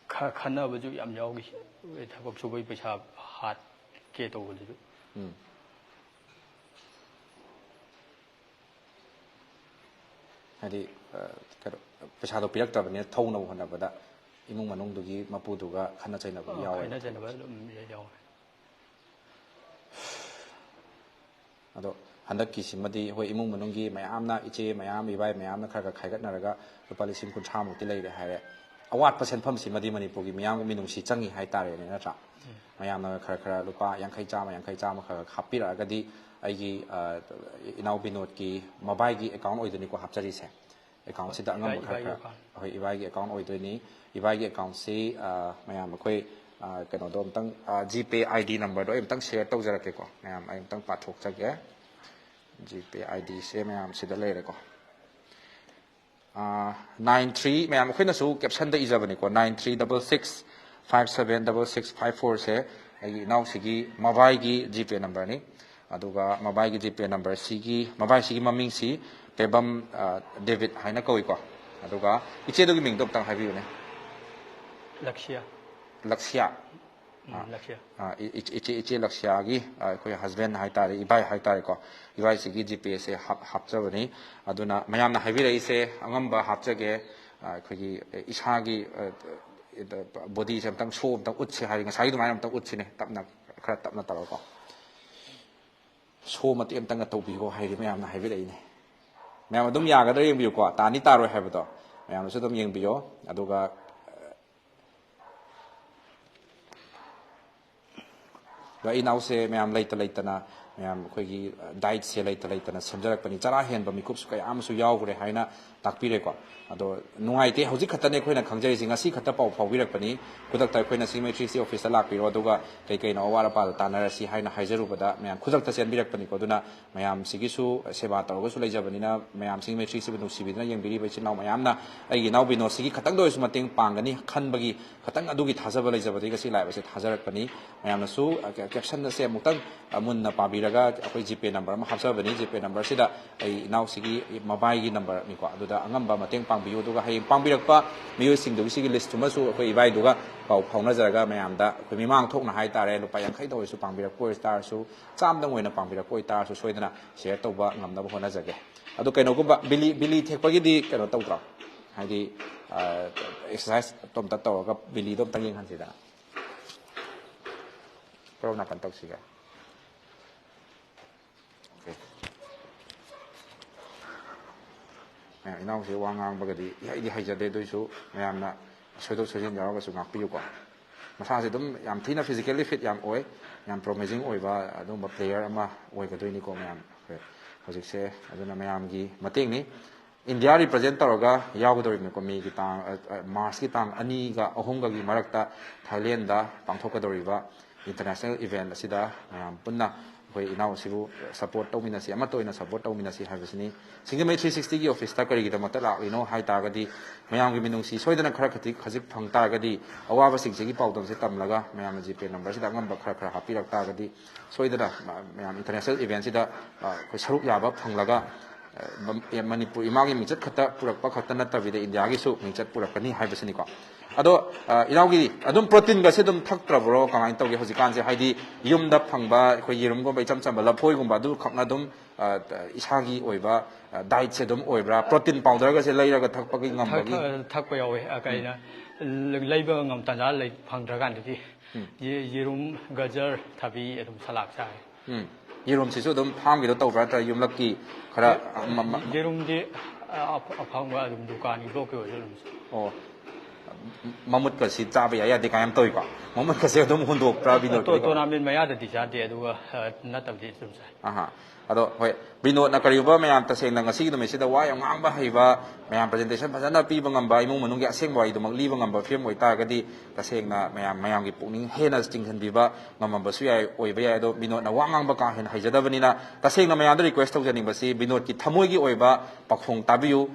ꯈ- ꯈꯟꯅꯕꯁꯨ ꯌꯥꯝ ꯌꯥꯎꯈꯤ꯫ ꯊꯕꯛ ꯁꯨꯕꯩ ꯄꯩꯁꯥ ꯍꯥꯠꯀꯦ ꯇꯧꯕꯗꯨꯁꯨ꯫ ꯎꯝ꯫ ꯍꯥꯏꯗꯤ, ꯑ, ꯀꯩꯅꯣ, ꯄꯩꯁꯥꯗꯣ ꯄꯤꯔꯛꯇꯕꯅꯤꯅ ꯊꯧꯅꯕ ꯍꯣꯠꯅꯕꯗ ꯏꯃꯨꯡ ꯃꯅꯨꯡꯗꯨꯒꯤ ꯃꯄꯨꯗꯨꯒ ꯈꯠꯅ ꯆꯩꯅꯕ ꯌꯥꯎꯋꯦ꯫ ꯈꯠꯅ ꯆꯩꯅꯕ ꯑꯗꯨꯝ ꯌꯥꯎꯋꯦ꯫ ꯑꯗꯣ ꯍꯟꯗꯛꯀꯤꯁꯤꯃꯗꯤ ꯑꯩꯈꯣꯏ ꯏꯃꯨꯡ ꯃꯅꯨꯡꯒꯤ ꯃꯌꯥꯝꯅ, ꯏꯆꯦ ꯃꯌꯥꯝ, ꯏꯕꯥꯏ ꯃꯌꯥꯝꯅ ꯈꯔ ꯈꯔ ꯈꯥꯏꯒꯠꯅꯔꯒ ꯂꯨꯄꯥ ꯂꯤꯁꯤꯡ ꯀꯨꯟꯊ꯭ꯔꯥꯃꯨꯛꯇꯤ ꯂꯩꯔꯦ ꯍꯥꯏꯔꯦ꯫ ꯑꯋꯥꯠꯄ ꯁꯦꯟꯐꯝꯁꯤꯃꯗꯤ ꯃꯅꯤꯄꯨꯔꯒꯤ ꯃꯤꯌꯥꯝꯒꯤ ꯃꯤꯅꯨꯡꯁꯤ ꯆꯪꯉꯤ ꯍꯥꯏꯇꯥꯔꯦꯅꯦ, ꯅꯠꯇ꯭ꯔꯥ? ꯃꯌꯥꯝꯅ ꯈꯔ ꯈꯔ ꯂꯨꯄꯥ ꯌꯥꯡꯈꯩ, ꯆꯥꯝꯃ, ꯌꯥꯡꯈꯩ, ꯆꯥꯝꯃ ꯈꯔ ꯈꯔ ꯍꯥꯞꯄꯤꯔꯛꯑꯒꯗꯤ ꯑꯩꯒꯤ, ꯑ, ꯏꯅꯥꯎ ꯕꯤꯅꯣꯗꯀꯤ ꯃꯕꯥꯏꯒꯤ ꯑꯦꯀꯥꯎꯟ ꯑꯣꯏꯗꯣꯏꯅꯤꯀꯣ ꯍꯥꯞꯆꯔꯤꯁꯦ꯫ ꯑꯦꯀꯥꯎꯟꯁꯤꯗ ꯑꯉꯝꯕ ꯏꯕꯥꯏ-, ꯈꯔ ꯏꯕꯥꯏꯒꯤ ꯈꯔ, ꯑꯦꯀꯥꯎꯟ꯫ ꯍꯣꯏ, ꯏꯕꯥꯏꯒꯤ ꯑꯦꯀꯥꯎꯟ ꯑꯣꯏꯗꯣꯏꯅꯤ꯫ ꯏꯕꯥꯏꯒꯤ ꯑꯦꯀꯥꯎꯟꯁꯤ, ꯑ, ꯃꯌꯥꯝ ꯑꯩꯈꯣꯏ, ꯑ, ꯀꯩꯅꯣꯗꯣ ꯑꯝꯇꯪ, ꯑ, ꯖꯤꯄꯦ ꯑꯥꯏ ꯗꯤ ꯅꯝꯕꯔꯗꯣ ꯑꯩ ꯑꯝꯇꯪ ꯁꯤꯌꯔ ꯇꯧꯖꯔꯛꯀꯦꯀꯣ꯫ ꯃꯌꯥꯝ ꯑꯩ ꯑꯝꯇꯪ ꯄꯥꯊꯣꯛꯆꯒꯦ꯫ ꯖꯤꯄꯦ ꯑꯥꯏ ꯗꯤꯁꯦ ꯃꯌꯥꯝ ꯁꯤꯗ ꯂꯩꯔꯦꯀꯣ꯫ ꯑ, nine three, ꯃꯌꯥꯝ ꯑꯩꯈꯣꯏꯅꯁꯨ ꯀꯦꯞꯁꯟꯗ ꯏꯖꯕꯅꯤꯀꯣ, nine three double six five seven double six five four ꯁꯦ ꯑꯩꯒꯤ ꯏꯅꯥꯎꯁꯤꯒꯤ ꯃꯕꯥꯏꯒꯤ ꯖꯤꯄꯦ ꯅꯝꯕꯔꯅꯤ꯫ ꯑꯗꯨꯒ ꯃꯕꯥꯏꯒꯤ ꯖꯤꯄꯦ ꯅꯝꯕꯔꯁꯤꯒꯤ, ꯃꯕꯥꯏꯁꯤꯒꯤ ꯃꯃꯤꯡꯁꯤ ꯄꯦꯕꯝ, ꯑ, ꯗꯦꯕꯤꯠ ꯍꯥꯏꯅ ꯀꯧꯏꯀꯣ꯫ ꯑꯗꯨꯒ ꯏꯆꯦꯗꯨꯒꯤ ꯃꯤꯡꯗꯣ ꯑꯝꯇꯪ ꯍꯥꯏꯕꯤꯌꯨꯅꯦ꯫ ꯂꯛꯁꯤꯌꯥ꯫ ꯂꯛꯁꯤꯌꯥ꯫ ꯎꯝ, ꯂꯛꯁꯤꯌꯥ꯫ ꯑ, ꯏ-, ꯏꯆꯦ, ꯏꯆꯦ ꯂꯛꯁꯤꯌꯥꯒꯤ, ꯑ, ꯑꯩꯈꯣꯏ ꯍꯁꯕꯦꯟ ꯍꯥꯏꯇꯥꯔꯦ, ꯏꯕꯥꯏ ꯍꯥꯏꯇꯥꯔꯦꯀꯣ꯫ ꯏꯕꯥꯏꯁꯤꯒꯤ ꯖꯤꯄꯦꯁꯦ ꯍꯥꯞ-, ꯍꯥꯞꯆꯕꯅꯤ꯫ ꯑꯗꯨꯅ ꯃꯌꯥꯝꯅ ꯍꯥꯏꯕꯤꯔꯛꯏꯁꯦ ꯑꯉꯝꯕ ꯍꯥꯞꯆꯒꯦ, ꯑ, ꯑꯩꯈꯣꯏꯒꯤ, ꯑ, ꯏꯁꯥꯒꯤ, ꯑ, ꯕꯣꯗꯤꯁꯦ ꯑꯝꯇꯪ ꯁꯣ ꯑꯝꯇꯪ ꯎꯠꯁꯦ ꯍꯥꯏꯔꯤ, ꯉꯁꯥꯏꯒꯤ ꯑꯗꯨꯃꯥꯏꯅ ꯑꯝꯇꯪ ꯎꯠꯁꯤꯅꯦ, ꯇꯞꯅ, ꯈꯔ ꯇꯞꯅ ꯇꯧꯔꯒꯀꯣ꯫ ꯁꯣ ꯃꯇꯦꯛ ꯑꯝꯇꯪꯒ ꯇꯧꯕꯤꯌꯣ ꯍꯥꯏꯔꯤ, ꯃꯌꯥꯝꯅ ꯍꯥꯏꯕꯤꯔꯛꯏꯅꯦ꯫ ꯃꯌꯥꯝ ꯑꯗꯨꯝ ꯌꯥꯒꯗ꯭ꯔꯥ ꯌꯦꯡꯕꯤꯌꯨꯀꯣ, ꯇꯥꯅꯤ ꯇꯥꯔꯣꯏ ꯍꯥꯏꯕꯗꯣ ꯃꯌꯥꯝꯅꯁꯨ ꯑꯗꯨꯝ ꯌꯦꯡꯕꯤꯌꯣ꯫ ꯑꯗꯨꯒ ꯑꯗꯣ ꯑꯩ ꯏꯅꯥꯎꯁꯦ ꯃꯌꯥꯝ ꯂꯩꯇ ꯂꯩꯇꯅ ꯃꯌꯥꯝ ꯑꯩꯈꯣꯏꯒꯤ ꯗꯥꯏꯠꯁꯦ ꯂꯩꯇ ꯂꯩꯇꯅ ꯁꯦꯝꯖꯔꯛꯄꯅꯤ, ꯆꯔꯥ ꯍꯦꯟꯕ ꯃꯤꯀꯨꯞꯁꯨ ꯀꯌꯥ ꯑꯃꯁꯨ ꯌꯥꯎꯈ꯭ꯔꯦ ꯍꯥꯏꯅ ꯇꯥꯛꯄꯤꯔꯦꯀꯣ꯫ ꯑꯗꯣ ꯅꯨꯡꯉꯥꯏꯇꯦ, ꯍꯧꯖꯤꯛ ꯈꯛꯇꯅꯦ ꯑꯩꯈꯣꯏꯅ ꯈꯪꯖꯔꯤꯁꯤ, ꯉꯁꯤ ꯈꯛꯇ ꯄꯥꯎ ꯐꯥꯎꯕꯤꯔꯛꯄꯅꯤ꯫ ꯈꯨꯗꯛꯇ ꯑꯩꯈꯣꯏꯅ ꯁꯤꯡꯖꯃꯩ ꯊ꯭ꯔꯤ ꯁꯤꯛꯁꯇꯤ ꯑꯣꯐꯤꯁꯇ ꯂꯥꯛꯄꯤꯔꯣ, ꯑꯗꯨꯒ ꯀꯩ ꯀꯩꯅꯣ ꯑꯋꯥꯠ ꯑꯄꯥꯗꯣ ꯇꯥꯟꯅꯔꯁꯤ ꯍꯥꯏꯅ ꯍꯥꯏꯖꯔꯨꯕꯗ ꯃꯌꯥꯝ ꯈꯨꯗꯛꯇ ꯆꯦꯟꯕꯤꯔꯛꯄꯅꯤꯀꯣ꯫ ꯑꯗꯨꯅ ꯃꯌꯥꯝꯁꯤꯒꯤꯁꯨ ꯁꯦꯕꯥ ꯇꯧꯔꯒꯁꯨ ꯂꯩꯖꯕꯅꯤꯅ ꯃꯌꯥꯝ ꯁꯤꯡꯖꯃꯩ ꯊ꯭ꯔꯤ ꯁꯤꯛꯁꯇꯤꯕꯨ ꯅꯨꯡꯁꯤꯕꯤꯗꯨꯅ ꯌꯦꯡꯕꯤꯔꯤꯕ ꯏꯆꯤꯟ ꯏꯅꯥꯎ ꯃꯌꯥꯝꯅ ꯑꯩꯒꯤ ꯏꯅꯥꯎ ꯕꯤꯅꯣꯗꯁꯤꯒꯤ ꯈꯇꯪꯗ ꯑꯣꯏꯔꯁꯨ ꯃꯇꯦꯡ ꯄꯥꯡꯒꯅꯤ ꯈꯟꯕꯒꯤ ꯈꯇꯪ ꯑꯗꯨꯒꯤ ꯊꯥꯖꯕ ꯂꯩꯖꯕꯗꯒꯤ ꯉꯁꯤ ꯂꯥꯏꯞ ꯑꯁꯦ ꯊꯥꯖꯔꯛꯄꯅꯤ꯫ ꯃꯌꯥꯝꯅꯁꯨ ꯀꯦꯞꯁꯟ ꯑꯁꯦ ꯑꯃꯨꯛꯇꯪ ꯃꯨꯟꯅ ꯄꯥꯕꯤꯔꯒ ꯑꯩꯈꯣꯏ ꯖꯤꯄꯦ ꯅꯝꯕꯔ ꯑꯃ ꯍꯥꯞꯆꯕꯅꯤ꯫ ꯖꯤꯄꯦ ꯅꯝꯕꯔꯁꯤꯗ ꯑꯩ ꯏꯅꯥꯎꯁꯤꯒꯤ ꯃꯕꯥꯏꯒꯤ ꯅꯝꯕꯔꯅꯤꯀꯣ, ꯑꯗꯨꯗ ꯑꯉꯝꯕ ꯃꯇꯦꯡ ꯄꯥꯡꯕꯤꯌꯨ꯫ ꯑꯗꯨꯒ ꯍꯌꯦꯡ ꯄꯥꯡꯕꯤꯔꯛꯄ ꯃꯤꯑꯣꯏꯁꯤꯡꯗꯨꯒꯤ ꯁꯤꯒꯤ ꯂꯤꯁꯇꯨꯃꯁꯨ ꯑꯩꯈꯣꯏ ꯏꯕꯥꯏꯗꯨꯒ ꯄꯥꯎ ꯐꯥꯎꯅꯖꯔꯒ ꯃꯌꯥꯝꯗ ꯑꯩꯈꯣꯏ ꯃꯤꯃꯥꯡ ꯊꯣꯛꯅ ꯍꯥꯏꯇꯥꯔꯦ, ꯂꯨꯄꯥ ꯌꯥꯡꯈꯩꯗ ꯑꯣꯏꯔꯁꯨ ꯄꯥꯡꯕꯤꯔꯛꯄ ꯑꯣꯏꯇꯥꯔꯁꯨ, ꯆꯥꯝꯗꯪ ꯑꯣꯏꯅ ꯄꯥꯡꯕꯤꯔꯛꯄ ꯑꯣꯏꯇꯥꯔꯁꯨ ꯁꯣꯏꯗꯅ ꯁꯤꯌꯔ ꯇꯧꯕ ꯉꯝꯅꯕ ꯍꯣꯠꯅꯖꯒꯦ꯫ ꯑꯗꯣ ꯀꯩꯅꯣꯒꯨꯝꯕ ꯕꯤꯂꯤ, ꯕꯤꯂꯤ ꯊꯦꯛꯄꯒꯤꯗꯤ ꯀꯩꯅꯣ ꯇꯧꯗ꯭ꯔꯣ? ꯍꯥꯏꯗꯤ ꯑꯦꯛꯁꯔꯁꯥꯏꯁ ꯑꯝꯇ ꯇꯧꯔꯒ ꯕꯤꯂꯤꯗꯣ ꯑꯝꯇꯪ ꯌꯦꯡꯍꯟꯁꯤꯗꯅ꯫ ꯀꯔꯣꯝ ꯅꯥꯀꯟ ꯇꯧꯁꯤꯒꯦ? ꯑꯣꯀꯦ꯫ ꯃꯌꯥꯝ ꯏꯅꯥꯎꯁꯦ ꯋꯥ ꯉꯥꯡꯕꯒꯗꯤ ꯏꯍꯩꯗꯤ ꯍꯩꯖꯗꯦ, ꯑꯗꯨꯏꯁꯨ ꯃꯌꯥꯝꯅ ꯁꯣꯏꯗꯣꯛ ꯁꯣꯏꯖꯤꯟ ꯌꯥꯎꯔꯒꯁꯨ ꯉꯥꯛꯄꯤꯌꯨꯀꯣ꯫ ꯃꯁꯥꯁꯦ ꯑꯗꯨꯝ ꯌꯥꯝ ꯊꯤꯅ ꯐꯤꯖꯤꯀꯦꯜꯂꯤ ꯐꯤꯠ ꯌꯥꯝ ꯑꯣꯏ, ꯌꯥꯝ ꯄ꯭ꯔꯣꯃꯤꯖꯤꯡ ꯑꯣꯏꯕ ꯑꯗꯨꯒꯨꯝꯕ ꯄ꯭ꯂꯦꯌꯔ ꯑꯃ ꯑꯣꯏꯒꯗꯣꯏꯅꯤꯀꯣ ꯃꯌꯥꯝ꯫ ꯍꯧꯖꯤꯛꯁꯦ ꯑꯗꯨꯅ ꯃꯌꯥꯝꯒꯤ ꯃꯇꯦꯡꯅꯤ꯫ ꯏꯟꯗꯤꯌꯥ ꯔꯤꯄ꯭ꯔꯖꯦꯟ ꯇꯧꯔꯒ ꯌꯥꯎꯒꯗꯧꯔꯤꯕꯅꯤꯀꯣ, ꯃꯦꯒꯤ ꯇꯥꯡ, ꯑ, ꯑ, ꯃꯥꯔꯁꯀꯤ ꯇꯥꯡ ꯑꯅꯤꯒ ꯑꯍꯨꯝꯒꯒꯤ ꯃꯔꯛꯇ ꯊꯥꯏꯂꯦꯟꯗ ꯄꯥꯡꯊꯣꯛꯀꯗꯧꯔꯤꯕ ꯏꯟꯇꯔꯅꯦꯁꯅꯦꯜ ꯏꯚꯦꯟ ꯑꯁꯤꯗ ꯃꯌꯥꯝ ꯄꯨꯟꯅ ꯑꯩꯈꯣꯏ ꯏꯅꯥꯎꯁꯤꯕꯨ ꯁꯄꯣꯔꯠ ꯇꯧꯃꯤꯟꯅꯁꯤ, ꯑꯃꯠꯇ ꯑꯣꯏꯅ ꯁꯄꯣꯔꯠ ꯇꯧꯃꯤꯟꯅꯁꯤ ꯍꯥꯏꯕꯁꯤꯅꯤ꯫ ꯁꯤꯡꯖꯃꯩ ꯊ꯭ꯔꯤ ꯁꯤꯛꯁꯇꯤꯒꯤ ꯑꯣꯐꯤꯁꯇ ꯀꯔꯤꯒꯤꯗꯃꯛꯇ ꯂꯥꯛꯂꯤꯅꯣ ꯍꯥꯏ ꯇꯥꯔꯒꯗꯤ, ꯃꯌꯥꯝꯒꯤ ꯃꯤꯅꯨꯡꯁꯤ ꯁꯣꯏꯗꯅ ꯈꯔ ꯈꯖꯤꯛ, ꯈꯖꯤꯛ ꯐꯪ ꯇꯥꯔꯒꯗꯤ, ꯑꯋꯥꯕꯁꯤꯡꯁꯤꯒꯤ ꯄꯥꯎꯗꯝꯁꯦ ꯇꯝꯂꯒ ꯃꯌꯥꯝꯅ ꯖꯤꯄꯦ ꯅꯝꯕꯔꯁꯤꯗ ꯑꯉꯝꯕ ꯈꯔ ꯈꯔ ꯍꯥꯞꯄꯤꯔꯛ ꯇꯥꯔꯒꯗꯤ, ꯁꯣꯏꯗꯅ ꯃ-, ꯃꯌꯥꯝ ꯏꯟꯇꯔꯅꯦꯁꯅꯦꯜ ꯏꯚꯦꯟꯁꯤꯗ, ꯑ, ꯑꯩꯈꯣꯏ ꯁꯔꯨꯛ ꯌꯥꯕ ꯐꯪꯂꯒ, ꯑ, ꯃ-, ꯑꯦ, ꯃꯅꯤꯄꯨꯔ ꯏꯃꯥꯒꯤ ꯃꯤꯡꯆꯠ ꯈꯛꯇ ꯄꯨꯔꯛꯄ ꯈꯛꯇ ꯅꯠꯇꯕꯤꯗ ꯏꯟꯗꯤꯌꯥꯒꯤꯁꯨ ꯃꯤꯡꯆꯠ ꯄꯨꯔꯛꯀꯅꯤ ꯍꯥꯏꯕꯁꯤꯅꯤꯀꯣ꯫ ꯑꯗꯣ, ꯑ, ꯏꯅꯥꯎꯒꯤ ꯑꯗꯨꯝ ꯄ꯭ꯔꯣꯇꯤꯟꯒꯁꯦ ꯑꯗꯨꯝ ꯊꯛꯇ꯭ꯔꯕ꯭ꯔꯣ? ꯀꯃꯥꯏꯅ ꯇꯧꯒꯦ ꯍꯧꯖꯤꯛꯀꯥꯟꯁꯦ? ꯍꯥꯏꯗꯤ ꯌꯨꯝꯗ ꯐꯪꯕ ꯑꯩꯈꯣꯏ ꯌꯦꯔꯨꯝꯒꯨꯝꯕ, ꯏꯆꯝ ꯆꯝꯕ ꯂꯐꯣꯏꯒꯨꯝꯕ ꯑꯗꯨ ꯈꯛꯅ ꯑꯗꯨꯝ, ꯑ, ꯏꯁꯥꯒꯤ ꯑꯣꯏꯕ, ꯑ, ꯗꯥꯏꯠꯁꯦ ꯑꯗꯨꯝ ꯑꯣꯏꯕ꯭ꯔꯥ? ꯄ꯭ꯔꯣꯇꯤꯟ ꯄꯥꯎꯗꯔꯒꯁꯦ ꯂꯩꯔꯒ ꯊꯛꯄꯒꯤ ꯊꯛ-, ꯉꯝꯕꯒꯤ? ꯊꯛ-, ꯊꯛꯄ ꯌꯥꯎꯋꯦ꯫ ꯑ, ꯀꯩꯅ, ꯎꯝ꯫ ꯂ-, ꯂꯩꯕ ꯉꯝ-, ꯇꯥꯟꯖꯥ ꯂꯩ, ꯐꯪꯗ꯭ꯔꯀꯥꯟꯗꯗꯤ ꯎꯝ꯫ ꯌꯦ-, ꯌꯦꯔꯨꯝ, ꯒꯖꯔ, ꯊꯕꯤ ꯑꯗꯨꯝ ꯁꯂꯥꯗ ꯆꯥꯏ꯫ ꯎꯝ꯫ ꯌꯦꯔꯨꯝꯁꯤꯁꯨ ꯑꯗꯨꯝ ꯐꯥꯝꯒꯤꯗꯣ ꯇꯧꯕ꯭ꯔꯥ ꯅꯠꯇ꯭ꯔꯒ ꯌꯨꯝꯂꯛꯀꯤ ꯈꯔ ꯌꯦ-, ꯑꯃ-, ꯑꯃ-, ꯌꯦꯔꯨꯝꯗꯤ, ꯑ, ꯑꯐ-, ꯑꯐꯪꯕ ꯑꯗꯨꯝ ꯗꯨꯀꯥꯟꯒꯤ ꯕ꯭ꯂꯣꯛꯀꯤ ꯑꯣꯏꯔꯁꯨ ꯑꯗꯨꯝ꯫ ꯑꯣ꯫ ꯃꯃꯨꯠꯀꯁꯤ ꯆꯥꯕ ꯌꯥꯏ ꯌꯥꯗꯦ ꯀꯥꯏ ꯌꯥꯝ ꯇꯧꯏꯀꯣ꯫ ꯃꯃꯨꯠꯀꯁꯦ ꯑꯗꯨꯝ ꯍꯨꯟꯗꯣꯛꯄ꯭ꯔꯥ ꯕꯤꯅꯣꯗꯀꯤꯗꯤꯀꯣ? ꯇꯣꯔꯅꯥꯃꯦꯟ ꯃꯌꯥꯗꯗꯤ ꯆꯥꯗꯦ, ꯑꯗꯨꯒ ꯑ, ꯅꯠꯇꯕꯗꯤ ꯑꯗꯨꯝ ꯆꯥꯏ꯫ ꯑꯍꯥ꯫ ꯑꯗꯣ ꯍꯣꯏ, ꯕꯤꯅꯣꯗꯅ ꯀꯔꯤꯒꯨꯝꯕ ꯃꯌꯥꯝ ꯇꯁꯦꯡꯅ ꯉꯁꯤꯒꯤ ꯅꯨꯃꯤꯠꯁꯤꯗ ꯋꯥ ꯌꯥꯝ ꯉꯥꯡꯕ ꯍꯩꯕ, ꯃꯌꯥꯝ ꯄ꯭ꯔꯖꯦꯟꯇꯦꯁꯟ ꯐꯖꯅ ꯄꯤꯕ ꯉꯝꯕ, ꯏꯃꯨꯡ ꯃꯅꯨꯡꯒꯤ ꯑꯁꯦꯡꯕ ꯋꯥꯔꯤꯗꯨꯃꯛ ꯂꯤꯕ ꯉꯝꯕ ꯐꯤꯂꯝ ꯑꯣꯏꯇꯥꯔꯒꯗꯤ ꯇꯁꯦꯡꯅ ꯃꯌꯥꯝ, ꯃꯌꯥꯝꯒꯤ ꯄꯨꯛꯅꯤꯡ ꯍꯦꯟꯅ ꯆꯤꯡꯁꯤꯟꯕꯤꯕ ꯉꯝꯃꯝꯕꯁꯨ ꯌꯥꯏ, ꯑꯣꯏꯕ ꯌꯥꯏ꯫ ꯑꯗꯣ ꯕꯤꯅꯣꯗꯅ ꯋꯥ ꯉꯥꯡꯕ ꯀꯥ ꯍꯦꯟꯅ ꯍꯩꯖꯗꯕꯅꯤꯅ ꯇꯁꯦꯡꯅ ꯃꯌꯥꯝꯗ ꯔꯤꯀ꯭ꯋꯦꯁ ꯇꯧꯖꯅꯤꯡꯕꯁꯤ ꯕꯤꯅꯣꯗꯀꯤ ꯊꯃꯣꯏꯒꯤ ꯑꯣꯏꯕ ꯄꯥꯎꯈꯣꯡ ꯇꯥꯕꯤꯌꯨ꯫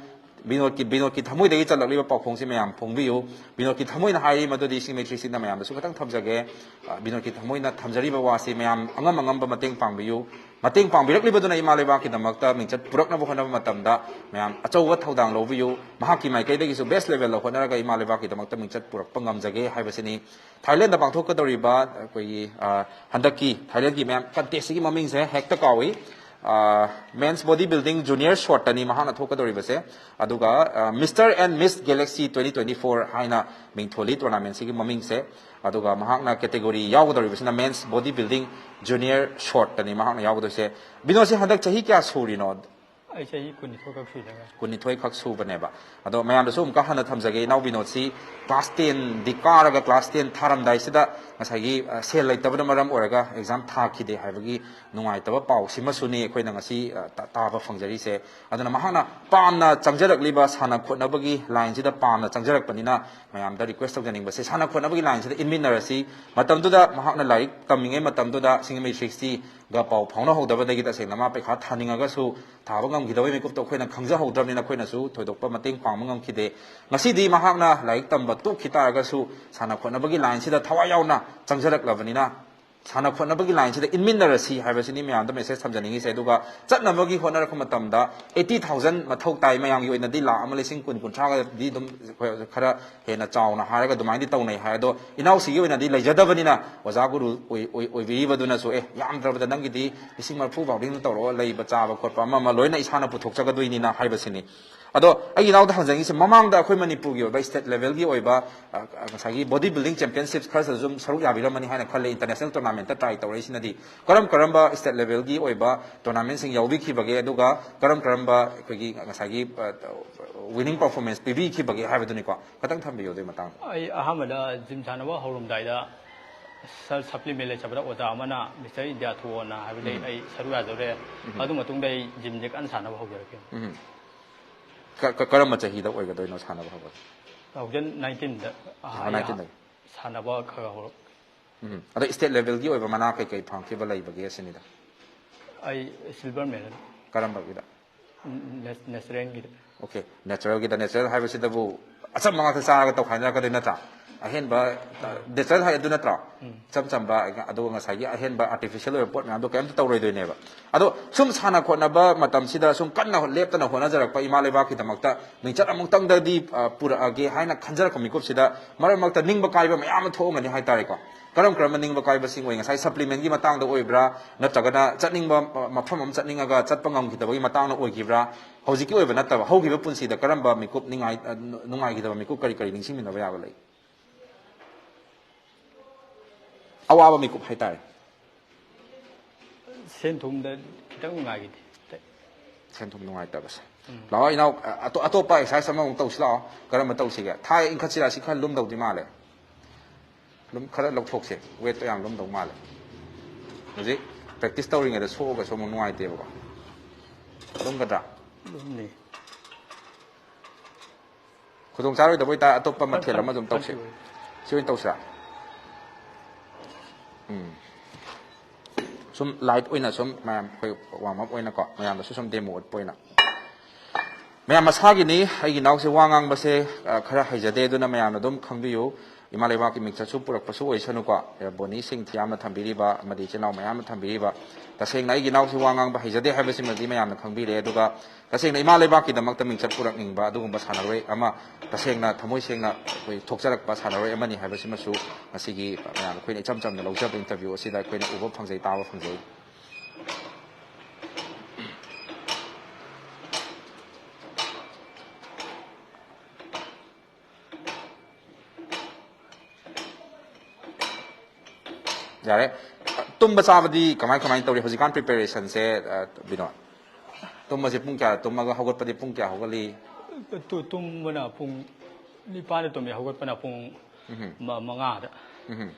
ꯕꯤꯅꯣꯗꯀꯤ, ꯕꯤꯅꯣꯗꯀꯤ ꯊꯃꯣꯏꯗꯒꯤ ꯆꯠꯂꯛꯂꯤꯕ ꯄꯥꯎꯈꯣꯡꯁꯤ ꯃꯌꯥꯝ ꯐꯣꯡꯕꯤꯌꯨ꯫ ꯕꯤꯅꯣꯗꯀꯤ ꯊꯃꯣꯏꯅ ꯍꯥꯏꯔꯤ ꯃꯗꯨꯗꯤ ꯁꯤꯡꯃꯩ ꯊ꯭ꯔꯤ ꯁꯤꯛꯁꯇꯤꯅ ꯃꯌꯥꯝꯗꯁꯨ ꯈꯤꯇꯪ ꯊꯝꯖꯒꯦ꯫ ꯑ, ꯕꯤꯅꯣꯗꯀꯤ ꯊꯃꯣꯏꯅ ꯊꯝꯖꯔꯤꯕ ꯋꯥꯁꯤ ꯃꯌꯥꯝ ꯑꯉꯝ ꯑꯉꯝꯕ ꯃꯇꯦꯡ ꯄꯥꯡꯕꯤꯌꯨ꯫ ꯃꯇꯦꯡ ꯄꯥꯡꯕꯤꯔꯛꯂꯤꯕꯗꯨꯅ ꯏꯃꯥ ꯂꯩꯕꯥꯛꯀꯤꯗꯃꯛꯇ ꯃꯤꯡꯆꯠ ꯄꯨꯔꯛꯅꯕ ꯍꯣꯠꯅꯕ ꯃꯇꯝꯗ ꯃꯌꯥꯝ ꯑꯆꯧꯕ ꯊꯧꯗꯥꯡ ꯂꯧꯕꯤꯌꯨ꯫ ꯃꯍꯥꯛꯀꯤ ꯃꯥꯏꯀꯩꯗꯒꯤꯁꯨ ꯕꯦꯁ ꯂꯦꯚꯦꯜꯗ ꯍꯣꯠꯅꯔꯒ ꯏꯃꯥ ꯂꯩꯕꯥꯛꯀꯤꯗꯃꯛꯇ ꯃꯤꯡꯆꯠ ꯄꯨꯔꯛꯄ ꯉꯝꯖꯒꯦ ꯍꯥꯏꯕꯁꯤꯅꯤ꯫ ꯊꯥꯏꯂꯦꯟꯗ ꯄꯥꯡꯊꯣꯛꯀꯗꯧꯔꯤꯕ ꯑꯩꯈꯣꯏꯒꯤ, ꯑ, ꯍꯟꯗꯛꯀꯤ ꯊꯥꯏꯂꯦꯟꯒꯤ ꯃꯌꯥꯝ ꯀꯟꯇꯦꯁꯁꯤꯒꯤ ꯃꯃꯤꯡꯁꯦ ꯍꯦꯛꯇ ꯀꯥꯎꯏ꯫ ꯃꯦꯟꯁ ꯕꯣꯗꯤ ꯕꯤꯜꯗꯤꯡ ꯖꯨꯅꯤꯌꯔ ꯁꯣꯔꯠꯇꯅꯤ ꯃꯍꯥꯛꯅ ꯊꯣꯛꯀꯗꯧꯔꯤꯕꯁꯦ꯫ ꯑꯗꯨꯒ mister and miss galaxy twenty twenty four ꯍꯥꯏꯅ ꯃꯤꯡꯊꯣꯜꯂꯤ ꯇꯣꯔꯅꯥꯃꯦꯟꯁꯤꯒꯤ ꯃꯃꯤꯡꯁꯦ꯫ ꯑꯗꯨꯒ ꯃꯍꯥꯛꯅ ꯀꯦꯇꯦꯒꯣꯔꯤ ꯌꯥꯎꯒꯗꯧꯔꯤꯕꯁꯤꯅ ꯃꯦꯟꯁ ꯕꯣꯗꯤ ꯕꯤꯜꯗꯤꯡ ꯖꯨꯅꯤꯌꯔ ꯁꯣꯔꯠꯇꯅꯤ ꯃꯍꯥꯛꯅ ꯌꯥꯎꯒꯗꯣꯏꯁꯦ꯫ ꯕꯤꯅꯣꯗꯁꯤ ꯍꯟꯗꯛ ꯆꯍꯤ ꯀꯌꯥ ꯁꯨꯔꯤꯅꯣ? ꯑꯩ ꯆꯍꯤ ꯀꯨꯟꯅꯤꯊꯣꯏꯈꯛ ꯁꯨꯗ ꯉꯥꯏꯔꯤ꯫ ꯀꯨꯟꯅꯤꯊꯣꯏꯈꯛ ꯁꯨꯕꯅꯦꯕ꯫ ꯑꯗꯣ ꯃꯌꯥꯝꯗꯁꯨ ꯑꯃꯨꯛꯀ ꯍꯟꯅ ꯊꯝꯖꯒꯦ, ꯏꯅꯥꯎ ꯕꯤꯅꯣꯗꯁꯤ ꯀ꯭ꯂꯥꯁ ꯇꯦꯟꯗꯤ ꯀꯥꯔꯒ ꯀ꯭ꯂꯥꯁ ꯇꯦꯟ ꯊꯥꯔꯝꯗꯥꯏꯁꯤꯗ ꯉꯁꯥꯏꯒꯤ, ꯑ, ꯁꯦꯜ ꯂꯩꯇꯕꯅ ꯃꯔꯝ ꯑꯣꯏꯔꯒ ꯑꯦꯛꯖꯥꯝ ꯊꯥꯈꯤꯗꯦ ꯍꯥꯏꯕꯒꯤ ꯅꯨꯡꯉꯥꯏꯇꯕ ꯄꯥꯎꯁꯤꯃꯁꯨꯅꯤ ꯑꯩꯈꯣꯏꯅ ꯉꯁꯤ, ꯑ, ꯇ-, ꯇꯥꯕ ꯐꯪꯖꯔꯤꯁꯦ꯫ ꯑꯗꯨꯅ ꯃꯍꯥꯛꯅ ꯄꯥꯝꯅ ꯆꯪꯖꯔꯛꯂꯤꯕ ꯁꯥꯟꯅ ꯈꯣꯠꯅꯕꯒꯤ ꯂꯥꯏꯟꯁꯤꯗ ꯄꯥꯝꯅ ꯆꯪꯖꯔꯛꯄꯅꯤꯅ ꯃꯌꯥꯝꯗ ꯔꯤꯀ꯭ꯋꯦꯁ ꯇꯧꯖꯅꯤꯡꯕꯁꯦ ꯁꯥꯟꯅ ꯈꯣꯠꯅꯕꯒꯤ ꯂꯥꯏꯟꯁꯤꯗ ꯏꯟꯃꯤꯟꯅꯔꯁꯤ꯫ ꯃꯇꯝꯗꯨꯗ ꯃꯍꯥꯛꯅ ꯂꯥꯏꯔꯤꯛ ꯇꯝꯃꯤꯉꯩ ꯃꯇꯝꯗꯨꯗ ꯁꯤꯡꯖꯃꯩ ꯊ꯭ꯔꯤ ꯁꯤꯛꯁꯇꯤꯒ ꯄꯥꯎ ꯐꯥꯎꯅꯍꯧꯗꯕꯗꯒꯤ ꯇꯁꯦꯡꯅ ꯃꯥ ꯄꯩꯈꯥ ꯊꯥꯅꯤꯡꯉꯒꯁꯨ ꯊꯥꯕ ꯉꯝꯈꯤꯗꯕꯒꯤ ꯃꯤꯀꯨꯞꯇꯣ ꯑꯩꯈꯣꯏꯅ ꯈꯪꯖꯍꯧꯗ꯭ꯔꯕꯅꯤꯅ ꯑꯩꯈꯣꯏꯅꯁꯨ ꯊꯣꯏꯗꯣꯛꯄ ꯃꯇꯦꯡ ꯄꯥꯡꯕ ꯉꯝꯈꯤꯗꯦ꯫ ꯉꯁꯤꯗꯤ ꯃꯍꯥꯛꯅ ꯂꯥꯏꯔꯤꯛ ꯇꯝꯕ ꯇꯣꯛꯈꯤ ꯇꯥꯔꯒꯁꯨ ꯁꯥꯟꯅ ꯈꯣꯠꯅꯕꯒꯤ ꯂꯥꯏꯟꯁꯤꯗ ꯊꯋꯥꯏ ꯌꯥꯎꯅ ꯆꯪꯖꯔꯛꯂꯕꯅꯤꯅ ꯁꯥꯟꯅ ꯈꯣꯠꯅꯕꯒꯤ ꯂꯥꯏꯟꯁꯤꯗ ꯏꯟꯃꯤꯟꯅꯔꯁꯤ ꯍꯥꯏꯕꯁꯤꯅꯤ ꯃꯌꯥꯝꯗ ꯃꯦꯁꯦꯖ ꯊꯝꯖꯅꯤꯡꯉꯤꯁꯦ꯫ ꯑꯗꯨꯒ ꯆꯠꯅꯕꯒꯤ ꯍꯣꯠꯅꯔꯛꯄ ꯃꯇꯝꯗ ꯑꯩꯠꯇꯤ ꯊꯥꯎꯖꯟ ꯃꯊꯧ ꯇꯥꯏ, ꯃꯌꯥꯝꯒꯤ ꯑꯣꯏꯅꯗꯤ ꯂꯥꯛ ꯑꯃ ꯂꯤꯁꯤꯡ ꯀꯨꯟ ꯀꯨꯟꯊ꯭ꯔꯥꯒꯗꯤ ꯑꯗꯨꯝ ꯑꯩꯈꯣꯏ ꯈꯔ ꯍꯦꯟꯅ ꯆꯥꯎꯅ ꯍꯥꯏꯔꯒ ꯑꯗꯨꯃꯥꯏꯅꯗꯤ ꯇꯧꯅꯩ ꯍꯥꯏ꯫ ꯑꯗꯣ ꯏꯅꯥꯎꯁꯤꯒꯤ ꯑꯣꯏꯅꯗꯤ ꯂꯩꯖꯗꯕꯅꯤꯅ ꯑꯣꯖꯥ ꯒꯨꯔꯨ ꯑꯣꯏ-, ꯑꯣꯏ-, ꯑꯣꯏꯕꯤꯔꯤꯕꯗꯨꯅꯁꯨ, "ꯑꯦ, ꯌꯥꯝꯗ꯭ꯔꯕꯗ ꯅꯪꯒꯤꯗꯤ ꯂꯤꯁꯤꯡ ꯃꯔꯤꯐꯨ ꯐꯥꯎꯗꯤ ꯑꯗꯨꯝ ꯇꯧꯔꯛꯑꯣ, ꯂꯩꯕ ꯆꯥꯕ ꯈꯣꯠꯄ ꯑꯃ ꯑꯃ ꯂꯣꯏꯅ ꯏꯁꯥꯅ ꯄꯨꯊꯣꯛꯆꯒꯗꯣꯏꯅꯤꯅ" ꯍꯥꯏꯕꯁꯤꯅꯤ꯫ ꯑꯗꯣ ꯑꯩꯒꯤ ꯏꯅꯥꯎꯗ ꯍꯪꯖꯅꯤꯡꯉꯤꯁꯦ, ꯃꯃꯥꯡꯗ ꯑꯩꯈꯣꯏ ꯃꯅꯤꯄꯨꯔꯒꯤ ꯑꯣꯏꯕ state levelꯒꯤ ꯑꯣꯏꯕ, ꯑ, ꯑ, ꯉꯁꯥꯏꯒꯤ body building championships ꯈꯔꯁꯨ ꯑꯗꯨꯝ ꯁꯔꯨꯛ ꯌꯥꯕꯤꯔꯝꯃꯅꯤ ꯍꯥꯏꯅ ꯈꯜꯂꯦ, international tournamentꯇ try ꯇꯧꯔꯛꯏꯁꯤꯅꯗꯤ꯫ ꯀꯔꯝ ꯀꯔꯝꯕ state levelꯒꯤ ꯑꯣꯏꯕ tournamentꯁꯤꯡ ꯌꯥꯎꯕꯤꯈꯤꯕꯒꯦ, ꯑꯗꯨꯒ ꯀꯔꯝ ꯀꯔꯝꯕ ꯑꯩꯈꯣꯏꯒꯤ ꯉꯁꯥꯏꯒꯤ, ꯑ, winning performance ꯄꯤꯕꯤꯈꯤꯕꯒꯦ ꯍꯥꯏꯕꯗꯨꯅꯤꯀꯣ, ꯈꯇꯪ ꯊꯝꯕꯤꯌꯨ ꯑꯗꯨꯒꯤ ꯃꯇꯥꯡꯗ꯫ ꯑꯩ ꯑꯍꯥꯟꯕꯗ gym ꯁꯥꯟꯅꯕ ꯍꯧꯔꯝꯗꯥꯏꯗ ꯁ-, supplement ꯂꯩꯖꯕꯗ ꯑꯣꯖꯥ ꯑꯃꯅ Mister India ꯊꯣꯛꯑꯣꯅ ꯍꯥꯏꯕꯗꯒꯤ ꯎꯝ꯫ ꯑꯩ ꯁꯔꯨꯛ ꯌꯥꯖꯔꯦ꯫ ꯎꯝ꯫ ꯑꯗꯨ ꯃꯇꯨꯡꯗ ꯑꯩ gymꯁꯦ ꯀꯟꯅ ꯁꯥꯟꯅꯕ ꯍꯧꯖꯔꯛꯈꯤ꯫ ꯎꯝ꯫ ꯀ-, ꯀ-, ꯀꯔꯝꯕ ꯆꯍꯤꯗ ꯑꯣꯏꯒꯗꯣꯏꯅꯣ ꯁꯥꯟꯅꯕ ꯍꯧꯕꯁꯦ? Two thousand nineteenꯗ, ꯑ, ꯑꯣ, ꯑꯩ nineteenꯗꯒꯤ꯫ ꯁꯥꯟꯅꯕ ꯈꯔ ꯈꯔ ꯍꯧꯔꯛ-, ꯎꯝ꯫ ꯑꯗꯣ state levelꯒꯤ ꯑꯣꯏꯕ ꯃꯅꯥ ꯀꯩꯀꯩ ꯐꯪꯈꯤꯕ ꯂꯩꯕꯒꯦ ꯁꯤꯅꯤꯗ? ꯑꯩ silver medal꯫ ꯀꯔꯝꯕꯒꯤꯗ? ꯎꯝ, ꯅꯦ-, naturalꯒꯤꯗ꯫ Okay, naturalꯒꯤꯗ, natural ꯍꯥꯏꯕꯁꯤꯗꯕꯨ ꯑꯆꯝꯕ ꯉꯥꯛꯇ ꯆꯥꯔꯒ ꯇꯧꯈꯥꯏꯅꯔꯛꯀꯗꯣꯏ ꯅꯠꯇ꯭ꯔꯥ? ꯑꯍꯦꯟꯕ, natural ꯍꯥꯏ ꯑꯗꯨ ꯅꯠꯇ꯭ꯔꯣ? ꯎꯝ꯫ ꯏꯆꯝ ꯆꯝꯕ, ꯑꯗꯨꯒ ꯉꯁꯥꯏꯒꯤ ꯑꯍꯦꯟꯕ artificial ꯑꯣꯏꯕ ꯄꯣꯠ ꯃꯌꯥꯝꯗꯣ ꯀꯩꯝꯇ ꯇꯧꯔꯣꯏꯗꯣꯏꯅꯦꯕ꯫ ꯑꯗꯣ ꯁꯨꯝ ꯁꯥꯟꯅ ꯈꯣꯠꯅꯕ ꯃꯇꯝꯁꯤꯗ ꯁꯨꯝ ꯀꯟꯅ ꯂꯦꯞꯇꯅ ꯍꯣꯠꯅꯖꯔꯛꯄ ꯏꯃꯥ ꯂꯩꯕꯥꯛꯀꯤꯗꯃꯛꯇ ꯃꯤꯡꯆꯠ ꯑꯃꯨꯛꯇꯪꯗꯗꯤ, ꯑ, ꯄꯨꯔꯛꯑꯒꯦ ꯍꯥꯏꯅ ꯈꯟꯖꯔꯛꯄ ꯃꯤꯀꯨꯞꯁꯤꯗ ꯃꯔꯛ ꯃꯔꯛꯇ ꯅꯤꯡꯕ ꯀꯥꯏꯕ ꯃꯌꯥꯝ ꯑꯃ ꯊꯣꯛꯑꯝꯒꯅꯤ ꯍꯥꯏꯇꯥꯔꯦꯀꯣ꯫ ꯀꯔꯝ ꯀꯔꯝꯕ ꯅꯤꯡꯕ ꯀꯥꯏꯕꯁꯤꯡ ꯑꯣꯏ? ꯉꯁꯥꯏ supplementꯀꯤ ꯃꯇꯥꯡꯗ ꯑꯣꯏꯕ꯭ꯔꯥ, ꯅꯠꯇ꯭ꯔꯒꯅ ꯆꯠꯅꯤꯡꯕ, ꯑ, ꯃꯐꯝ ꯑꯃ ꯆꯠꯅꯤꯡꯉꯒ ꯆꯠꯄ ꯉꯝꯈꯤꯗꯕꯒꯤ ꯃꯇꯥꯡꯅ ꯑꯣꯏꯈꯤꯕ꯭ꯔꯥ? ꯍꯧꯖꯤꯛꯀꯤ ꯑꯣꯏꯕ ꯅꯠꯇꯕ, ꯍꯧꯈꯤꯕ ꯄꯨꯟꯁꯤꯗ ꯀꯔꯝꯕ ꯃꯤꯀꯨꯞ ꯅꯤꯡꯉꯥꯏ-, ꯑ, ꯅꯨꯡꯉꯥꯏꯈꯤꯗꯕ ꯃꯤꯀꯨꯞ ꯀꯔꯤ ꯀꯔꯤ ꯅꯤꯡꯁꯤꯡꯃꯤꯟꯅꯕ ꯌꯥꯕ ꯂꯩ? ꯑꯋꯥꯕ ꯃꯤꯀꯨꯞ ꯍꯥꯏꯇꯥꯔꯦ꯫ ꯁꯦꯟ ꯊꯨꯝꯗ ꯈꯤꯇꯪ ꯅꯨꯡꯉꯥꯏꯈꯤꯗꯦ꯫ ꯁꯦꯟ ꯊꯨꯝ ꯅꯨꯡꯉꯥꯏꯇꯕꯁꯦ꯫ ꯎꯝ꯫ ꯂꯥꯛꯑꯣ ꯏꯅꯥꯎ, ꯑꯇꯣ-, ꯑꯇꯣꯞꯄ exercise ꯑꯃꯃꯨꯛ ꯇꯧꯁꯤ ꯂꯥꯛꯑꯣ꯫ ꯀꯔꯝꯕ ꯇꯧꯁꯤꯒꯦ? ꯊꯥꯏ ꯏꯟꯈꯠꯁꯤꯔꯥ? ꯁꯤ ꯈꯔ ꯂꯨꯝꯗꯧꯗꯤ ꯃꯥꯜꯂꯦ꯫ ꯂꯨꯝ-, ꯈꯔ ꯂꯧꯊꯣꯛꯁꯦ꯫ Weightꯇꯣ ꯌꯥꯝ ꯂꯨꯝꯗꯧ ꯃꯥꯜꯂꯦ꯫ ꯍꯧꯖꯤꯛ practice ꯇꯧꯔꯤꯉꯩꯗ ꯁꯣꯛꯑꯒꯁꯨ ꯑꯃꯨꯛ ꯅꯨꯡꯉꯥꯏꯇꯦꯕꯀꯣ꯫ ꯂꯨꯝꯒꯗ꯭ꯔꯥ? ꯂꯨꯝꯅꯤ꯫ ꯈꯨꯗꯣꯡ ꯆꯥꯔꯣꯏꯗꯕ ꯑꯣꯏꯇꯥꯔ ꯑꯇꯣꯞꯄ ꯃꯊꯦꯜ ꯑꯃ ꯑꯗꯨꯝ ꯇꯧꯁꯦ꯫ ꯁꯤ ꯑꯣꯏꯅ ꯇꯧꯁꯤꯔꯥ? ꯎꯝ꯫ ꯁꯨꯝ light ꯑꯣꯏꯅ ꯁꯨꯝ ꯃꯌꯥꯝ ꯑꯩꯈꯣꯏ warm up ꯑꯣꯏꯅꯀꯣ, ꯃꯌꯥꯝꯗꯁꯨ ꯁꯨꯝ demo ꯎꯠꯄ ꯑꯣꯏꯅ꯫ ꯃꯌꯥꯝ ꯃꯁꯥꯒꯤꯅꯤ, ꯑꯩꯒꯤ ꯏꯅꯥꯎꯁꯦ ꯋꯥ ꯉꯥꯡꯕꯁꯦ, ꯑ, ꯈꯔ ꯍꯩꯖꯗꯦ, ꯑꯗꯨꯅ ꯃꯌꯥꯝꯅ ꯑꯗꯨꯝ ꯈꯪꯕꯤꯌꯨ꯫ ꯏꯃꯥ ꯂꯩꯕꯥꯛꯀꯤ ꯃꯤꯡꯆꯠꯁꯨ ꯄꯨꯔꯛꯄꯁꯨ ꯑꯣꯏꯁꯅꯨꯀꯣ꯫ ꯑ, ꯕꯣꯅꯤ ꯁꯤꯡ ꯊꯤꯌꯥꯝꯅ ꯊꯝꯕꯤꯔꯤꯕ ꯑꯃꯗꯤ ꯏꯆꯤꯜ ꯏꯅꯥꯎ ꯃꯌꯥꯝ ꯑꯃ ꯊꯝꯕꯤꯔꯤꯕ, ꯇꯁꯦꯡꯅ ꯑꯩꯒꯤ ꯏꯅꯥꯎꯁꯤ ꯋꯥ ꯉꯥꯡꯕ ꯍꯩꯖꯗꯦ ꯍꯥꯏꯕꯁꯤꯃꯗꯤ ꯃꯌꯥꯝꯅ ꯈꯪꯕꯤꯔꯦ꯫ ꯑꯗꯨꯒ ꯇꯁꯦꯡꯅ ꯏꯃꯥ ꯂꯩꯕꯥꯛꯀꯤꯗꯃꯛꯇ ꯃꯤꯡꯆꯠ ꯄꯨꯔꯛꯅꯤꯡꯕ ꯑꯗꯨꯒꯨꯝꯕ ꯁꯥꯟꯅꯔꯣꯏ ꯑꯃ, ꯇꯁꯦꯡꯅ ꯊꯃꯣꯏ ꯁꯦꯡꯅ ꯑꯩꯈꯣꯏ ꯊꯣꯛꯆꯔꯛꯄ ꯁꯥꯟꯅꯔꯣꯏ ꯑꯃꯅꯤ ꯍꯥꯏꯕꯁꯤꯃꯁꯨ ꯉꯁꯤꯒꯤ ꯃꯌꯥꯝ ꯑꯩꯈꯣꯏꯅ ꯏꯆꯝ ꯆꯝꯅ ꯂꯧꯖꯕ interview ꯑꯁꯤꯗ ꯑꯩꯈꯣꯏꯅ ꯎꯕ ꯐꯪꯖꯩ, ꯇꯥꯕ ꯐꯪꯖꯩ꯫ ꯌꯥꯔꯦ꯫ ꯇꯨꯝꯕ ꯆꯥꯕꯗꯤ ꯀꯃꯥꯏ ꯀꯃꯥꯏꯅ ꯇꯧꯔꯤ ꯍꯧꯖꯤꯛꯀꯥꯟ preparation ꯁꯦ? ꯑ, ꯕꯤꯅꯣꯗ, ꯇꯨꯝꯕꯁꯦ ꯄꯨꯡ ꯀꯌꯥ ꯇꯨꯝꯃꯒ ꯍꯧꯒꯠꯄꯗꯤ ꯄꯨꯡ ꯀꯌꯥ ꯍꯧꯒꯠꯂꯤ? ꯇꯨ- ꯇꯨꯝꯕꯅ ꯄꯨꯡ ꯅꯤꯄꯥꯟꯗ ꯇꯨꯝꯃꯦ, ꯍꯧꯒꯠꯄꯅ ꯄꯨꯡ ꯎꯝ꯫ ꯃ- ꯃꯉꯥꯗ꯫ ꯎꯝ꯫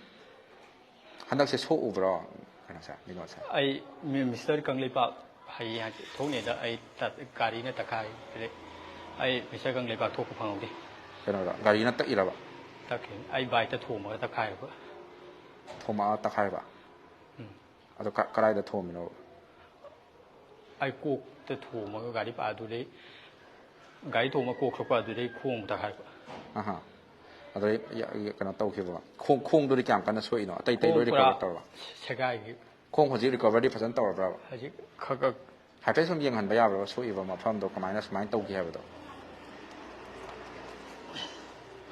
ꯍꯟꯗꯛꯁꯦ ꯁꯣꯛꯎꯕ꯭ꯔꯣ ꯀꯩꯅꯣꯁꯦ, ꯕꯤꯅꯣꯗꯁꯦ? ꯑꯩ ꯃꯤ- ꯃꯤꯁꯇꯔ ꯀꯪꯂꯩꯄꯥꯛ ꯍꯌꯦꯡ ꯍꯪꯆꯤꯠ ꯊꯣꯛꯅꯤꯗ ꯑꯩ ꯇ- ꯒꯥꯔꯤꯅ ꯇꯛꯈꯥꯏ꯫ ꯑꯗꯩ ꯑꯩ ꯃꯤꯁꯇꯔ ꯀꯪꯂꯩꯄꯥꯛ ꯊꯣꯛꯄ ꯐꯪꯍꯧꯗꯦ꯫ ꯀꯩꯅꯣꯗ ꯒꯥꯔꯤꯅ ꯇꯛꯏꯔꯕ? ꯇꯛꯈꯤꯕꯅꯤ꯫ ꯑꯩ ꯕꯥꯏꯛꯇ ꯊꯣꯝꯃꯒ ꯇꯛꯈꯥꯏꯔꯛꯄ꯫ ꯊꯣꯝꯃꯛꯑ ꯇꯛꯈꯥꯏꯕ? ꯎꯝ꯫ ꯑꯗꯣ ꯀ- ꯀꯗꯥꯏꯗ ꯊꯣꯝꯃꯤꯅꯣ? ꯑꯩ ꯀꯣꯛꯇ ꯊꯣꯝꯃꯒ ꯒꯥꯔꯤ ꯄꯥ- ꯑꯗꯨꯗꯩ ꯒꯥꯔꯤ ꯊꯣꯝꯃ ꯀꯣꯛ ꯁꯣꯛꯄ ꯑꯗꯨꯗꯩ ꯈꯣꯡ ꯇꯛꯈꯥꯏꯔꯛꯄ꯫ ꯑꯍꯥ꯫ ꯑꯗꯩ ꯌ- ꯌ- ꯀꯩꯅꯣ ꯇꯧꯈꯤꯕ? ꯈꯣꯡ ꯈꯣꯡꯗꯨꯗꯤ ꯀꯌꯥꯝ ꯀꯟꯅ ꯁꯣꯛꯏꯅꯣ? ꯑꯇꯩ ꯑꯇꯩ ꯈꯣꯡ ꯂꯣꯏ ꯄꯨꯔꯥ recover ꯇꯧꯔꯕ? ꯁꯦꯒꯥꯏꯒꯤ꯫ ꯈꯣꯡ ꯍꯧꯖꯤꯛ recoveryꯗꯤ ꯐꯖꯅ ꯇꯧꯔꯕ꯭ꯔꯕ? ꯍꯧꯖꯤꯛ ꯈꯔ ꯈꯔ ꯍꯥꯏꯐꯦꯠ ꯁꯨꯝ ꯌꯦꯡꯍꯟꯕ ꯌꯥꯕ꯭ꯔꯕ? ꯁꯣꯛꯏꯕ ꯃꯐꯝꯗꯣ ꯀꯃꯥꯏꯅ ꯁꯨꯃꯥꯏꯅ ꯇꯧꯈꯤ ꯍꯥꯏꯕꯗꯣ?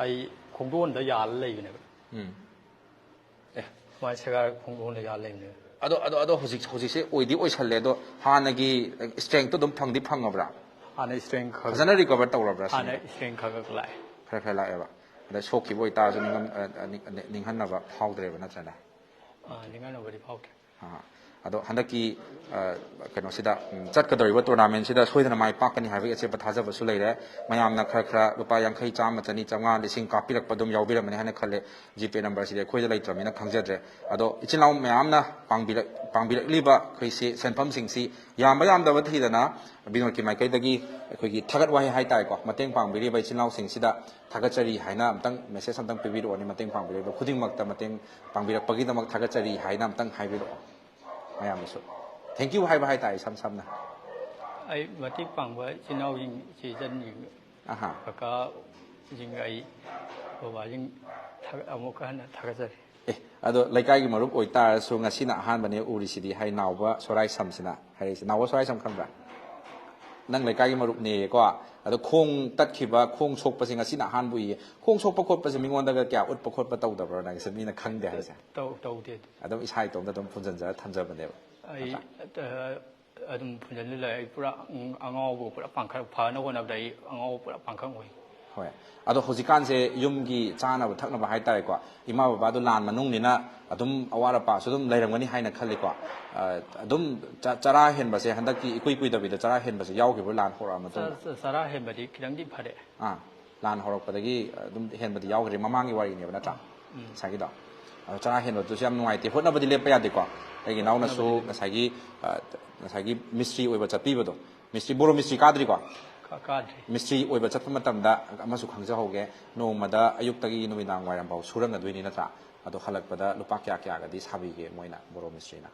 ꯑꯩ ꯈꯣꯡꯗꯣꯟꯗ ꯌꯥꯜꯂ ꯂꯩꯕꯅꯦꯕ꯫ ꯎꯝ꯫ ꯑꯦ꯫ ꯁꯨꯃꯥꯏꯅ ꯁꯦꯒꯥꯏꯔꯒ ꯈꯣꯡꯗꯣꯟꯗ ꯌꯥꯜ ꯂꯩꯕꯅꯦꯕ꯫ ꯑꯗꯣ ꯑꯗꯣ ꯑꯗꯣ ꯍꯧꯖꯤꯛ ꯍꯧꯖꯤꯛꯁꯦ ꯑꯣꯏꯗꯤ ꯑꯣꯏꯁꯜꯂꯦ, ꯑꯗꯣ ꯍꯥꯟꯅꯒꯤ strengthꯗꯣ ꯑꯗꯨꯝ ꯐꯪꯗꯤ ꯐꯪꯉꯕ꯭ꯔꯥ? ꯍꯥꯟꯅ strength ꯈꯔ ꯐꯖꯅ recover ꯇꯧꯔꯕ꯭ꯔꯥ ꯁꯤꯅꯤ? ꯍꯥꯟꯅ strength ꯈꯔ ꯈꯔ ꯂꯥꯛꯑꯦ꯫ ꯈꯔ ꯈꯔ ꯂꯥꯛꯑꯦꯕ꯫ ꯑꯗ ꯁꯣꯛꯈꯤꯕ ꯑꯣꯏꯇꯥꯔꯁꯨ ꯅꯤꯡꯉꯝ- ꯑ, ꯑ, ꯅꯤꯡ- ꯅꯤꯡꯍꯟꯅꯕ ꯐꯥꯎꯗ꯭ꯔꯦꯕ, ꯅꯠꯇ꯭ꯔꯅꯦ? ꯑꯥ, ꯅꯤꯡꯍꯟꯅꯕꯗꯤ ꯐꯥꯎꯗ꯭ꯔꯦ꯫ ꯑꯥ꯫ ꯑꯗꯣ ꯍꯟꯗꯛꯀꯤ ꯑ, ꯀꯩꯅꯣꯁꯤꯗ, ꯎꯝ, ꯆꯠꯀꯗꯧꯔꯤꯕ tournamentꯁꯤꯗ ꯁꯣꯏꯗꯅ ꯃꯥꯏ ꯄꯥꯛꯀꯅꯤ ꯍꯥꯏꯕꯒꯤ ꯑꯆꯦꯠꯄ ꯊꯥꯖꯕꯁꯨ ꯂꯩꯔꯦ꯫ ꯃꯌꯥꯝꯅ ꯈꯔ ꯈꯔ ꯂꯨꯄꯥ ꯌꯥꯡꯈꯩ, ꯆꯥꯝꯃ, ꯆꯅꯤ, ꯆꯥꯝꯃꯉꯥ, ꯂꯤꯁꯤꯡ ꯀꯥꯞꯄꯤꯔꯛꯄ ꯑꯗꯨꯝ ꯌꯥꯎꯕꯤꯔꯝꯃꯅꯤ ꯍꯥꯏꯅ ꯈꯜꯂꯦ꯫ GPay numberꯁꯤꯗꯤ ꯑꯩꯈꯣꯏꯗ ꯂꯩꯇ꯭ꯔꯕꯅꯤꯅ ꯈꯪꯖꯗ꯭ꯔꯦ꯫ ꯑꯗꯣ ꯏꯆꯤꯜ ꯏꯅꯥꯎ ꯃꯌꯥꯝꯅ ꯄꯥꯡꯕꯤꯔꯛ- ꯄꯥꯡꯕꯤꯔꯛꯂꯤꯕ ꯑꯩꯈꯣꯏꯁꯤ ꯁꯦꯟꯐꯝꯁꯤꯡꯁꯤ ꯌꯥꯝꯕ ꯌꯥꯝꯗꯕ ꯊꯤꯗꯅ ꯕꯤꯅꯣꯗꯀꯤ ꯃꯥꯏꯀꯩꯗꯒꯤ ꯑꯩꯈꯣꯏꯒꯤ ꯊꯥꯒꯠ ꯋꯥꯍꯩ ꯍꯥꯏꯇꯥꯔꯦꯀꯣ, ꯃꯇꯦꯡ ꯄꯥꯡꯕꯤꯔꯤꯕ ꯏꯆꯤꯜ ꯏꯅꯥꯎꯁꯤꯡꯁꯤꯗ ꯊꯥꯒꯠꯆꯔꯤ ꯍꯥꯏꯅ ꯑꯝꯇꯪ message ꯑꯝꯇꯪ ꯄꯤꯕꯤꯔꯛꯑꯣꯅꯦ꯫ ꯃꯇꯦꯡ ꯄꯥꯡꯕꯤꯔꯛꯂꯤꯕ ꯈꯨꯗꯤꯡꯃꯛꯇ ꯃꯇꯦꯡ ꯄꯥꯡꯕꯤꯔꯛꯄꯒꯤꯗꯃꯛ ꯊꯥꯒꯠꯆꯔꯤ ꯍꯥꯏꯅ ꯑꯝꯇꯪ ꯍꯥꯏꯕꯤꯔꯛꯑꯣ꯫ ꯃꯌꯥꯝꯗꯁꯨ thank you ꯍꯥꯏꯕ ꯍꯥꯏꯇꯥꯔꯦ, ꯏꯁꯝ ꯁꯝꯅ꯫ ꯑꯩ ꯃꯇꯦꯡ ꯄꯥꯡꯕ ꯏꯆꯤꯟ ꯏꯅꯥꯎꯁꯤꯡ, ꯏꯆꯦ ꯏꯆꯟꯁꯤꯡ, ꯑꯍꯥ꯫ ꯀꯀꯥꯁꯤꯡ, ꯑꯩ ꯕꯕꯥꯁꯤꯡ ꯊꯥꯒꯠ- ꯑꯃꯨꯛꯀ ꯍꯟꯅ ꯊꯥꯒꯠꯆꯔꯤ꯫ ꯑꯦ, ꯑꯗꯣ ꯂꯩꯀꯥꯏꯒꯤ ꯃꯔꯨꯞ ꯑꯣꯏꯇꯥꯔꯁꯨ ꯉꯁꯤꯅ ꯑꯍꯥꯟꯕꯅꯦ ꯎꯔꯤꯁꯤꯗꯤ ꯍꯥꯏ, ꯅꯥꯎꯕ ꯁꯣꯔꯥꯏꯁꯝꯁꯤꯅ ꯍꯥꯏꯔꯛꯏꯁꯦ꯫ ꯅꯥꯎꯕ ꯁꯣꯔꯥꯏꯁꯝ ꯈꯪꯕ꯭ꯔꯥ? ꯅꯪ ꯂꯩꯀꯥꯏꯒꯤ ꯃꯔꯨꯞꯅꯦꯌꯦꯀꯣ꯫ ꯑꯗꯣ ꯈꯣꯡ ꯇꯠꯈꯤꯕ, ꯈꯣꯡ ꯁꯣꯛꯄꯁꯦ ꯉꯁꯤꯅ ꯑꯍꯥꯟꯕ ꯎꯏꯌꯦ꯫ ꯈꯣꯡ ꯁꯣꯛꯄ ꯈꯣꯠꯄꯁꯦ ꯃꯤꯉꯣꯟꯗꯒ ꯀꯌꯥ ꯎꯠꯄ ꯈꯣꯠꯄ ꯇꯧꯗꯕ꯭ꯔꯣ ꯅꯪꯁꯦ, ꯃꯤꯅ ꯈꯪꯗꯦ ꯍꯥꯏꯁꯦ? ꯇꯧ- ꯇꯧꯗꯦ ꯑꯗꯨ꯫ ꯑꯗꯨꯝ ꯏꯁꯥ ꯏꯇꯣꯝꯇ ꯑꯗꯨꯝ ꯐꯨꯟꯖꯟꯖꯔ ꯊꯝꯖꯕꯅꯦꯕ, ꯑꯩ ꯅꯠꯇ꯭ꯔꯥ? ꯑ, ꯑꯗꯨꯝ ꯐꯨꯟꯖꯜꯂ ꯂꯩ꯫ ꯑꯩ ꯄꯨꯔꯥ ꯑꯉꯥꯎꯕ ꯄꯨꯔꯥ ꯄꯥꯡꯈꯠ ꯐꯅꯕ ꯍꯣꯠꯅꯕꯗ ꯑꯩ ꯑꯉꯥꯎꯕ ꯄꯨꯔꯥ ꯄꯥꯡꯈꯠ ꯑꯣꯏ꯫ ꯍꯣꯏ꯫ ꯑꯗꯣ ꯍꯧꯖꯤꯛꯀꯥꯟꯁꯦ ꯌꯨꯝꯒꯤ ꯆꯥꯅꯕ ꯊꯛꯅꯕ ꯍꯥꯏꯇꯥꯔꯦꯀꯣ, ꯏꯃꯥ ꯕꯕꯥꯗꯣ ꯂꯥꯟ ꯃꯅꯨꯡꯅꯤꯅ ꯑꯗꯨꯝ ꯑꯋꯥꯠ ꯑꯄꯥꯁꯨ ꯑꯗꯨꯝ ꯂꯩꯔꯝꯒꯅꯤ ꯍꯥꯏꯅ ꯈꯜꯂꯤꯀꯣ꯫ ꯑ, ꯑꯗꯨꯝ ꯆ-, ꯆꯔꯥ ꯍꯦꯟꯕꯁꯦ ꯍꯟꯗꯛꯀꯤ ꯏꯀꯨꯏ ꯀꯨꯏꯗꯕꯤꯗ ꯆꯔꯥ ꯍꯦꯟꯕꯁꯦ ꯌꯥꯎꯈꯤꯕ꯭ꯔꯣ, ꯂꯥꯟ ꯍꯧꯔꯛꯑ ꯃꯇꯨꯡꯗ? ꯆ-, ꯆ-, ꯆꯔꯥ ꯍꯦꯟꯕꯗꯤ ꯈꯤꯇꯪꯗꯤ ꯐꯔꯦ꯫ ꯑꯥ, ꯂꯥꯟ ꯍꯧꯔꯛꯄꯗꯒꯤ ꯑꯗꯨꯝ ꯍꯦꯟꯕꯗꯤ ꯌꯥꯎꯈ꯭ꯔꯦ, ꯃꯃꯥꯡꯒꯤ ꯋꯥꯔꯤꯅꯦꯕ ꯅꯠꯇ꯭ꯔꯥ? ꯎꯝ꯫ ꯉꯁꯥꯏꯒꯤꯗꯣ꯫ ꯑꯗꯣ ꯆꯔꯥ ꯍꯦꯟꯕꯗꯨꯁꯨ ꯌꯥꯝ ꯅꯨꯡꯉꯥꯏꯇꯦ꯫ ꯍꯣꯠꯅꯕꯗꯤ ꯂꯦꯞꯄ ꯌꯥꯗꯦꯀꯣ꯫ ꯑꯩꯒꯤ ꯏꯅꯥꯎꯅꯁꯨ ꯍꯣꯠꯅꯕꯗꯤ ꯉꯁꯥꯏꯒꯤ, ꯑ, ꯉꯁꯥꯏꯒꯤ ꯃꯤꯁꯇ꯭ꯔꯤ ꯑꯣꯏꯕ ꯆꯠꯄꯤꯕꯗꯣ, ꯃꯤꯁꯇ꯭ꯔꯤ, ꯕꯣꯔꯣ ꯃꯤꯁꯇ꯭ꯔꯤ ꯀꯥꯗ꯭ꯔꯤꯀꯣ? ꯀꯥ-, ꯀꯥꯗ꯭ꯔꯤ꯫ ꯃꯤꯁꯇ꯭ꯔꯤ ꯑꯣꯏꯕ ꯆꯠꯄ ꯃꯇꯝꯗ ꯑꯃꯁꯨ ꯈꯪꯖꯍꯧꯒꯦ, ꯅꯣꯡꯃꯗ ꯑꯌꯨꯛꯇꯒꯤ ꯅꯨꯃꯤꯗꯥꯡ ꯋꯥꯏꯔꯝꯐꯥꯎ ꯁꯨꯔꯝꯒꯗꯣꯏꯅꯤ ꯅꯠꯇ꯭ꯔꯥ? ꯑꯗꯣ ꯍꯜꯂꯛꯄꯗ ꯂꯨꯄꯥ ꯀꯌꯥ ꯀꯌꯥꯒꯗꯤ ꯁꯥꯕꯤꯒꯦ ꯃꯣꯏꯅ, ꯕꯣꯔꯣ ꯃꯤꯁꯇ꯭ꯔꯤꯅ?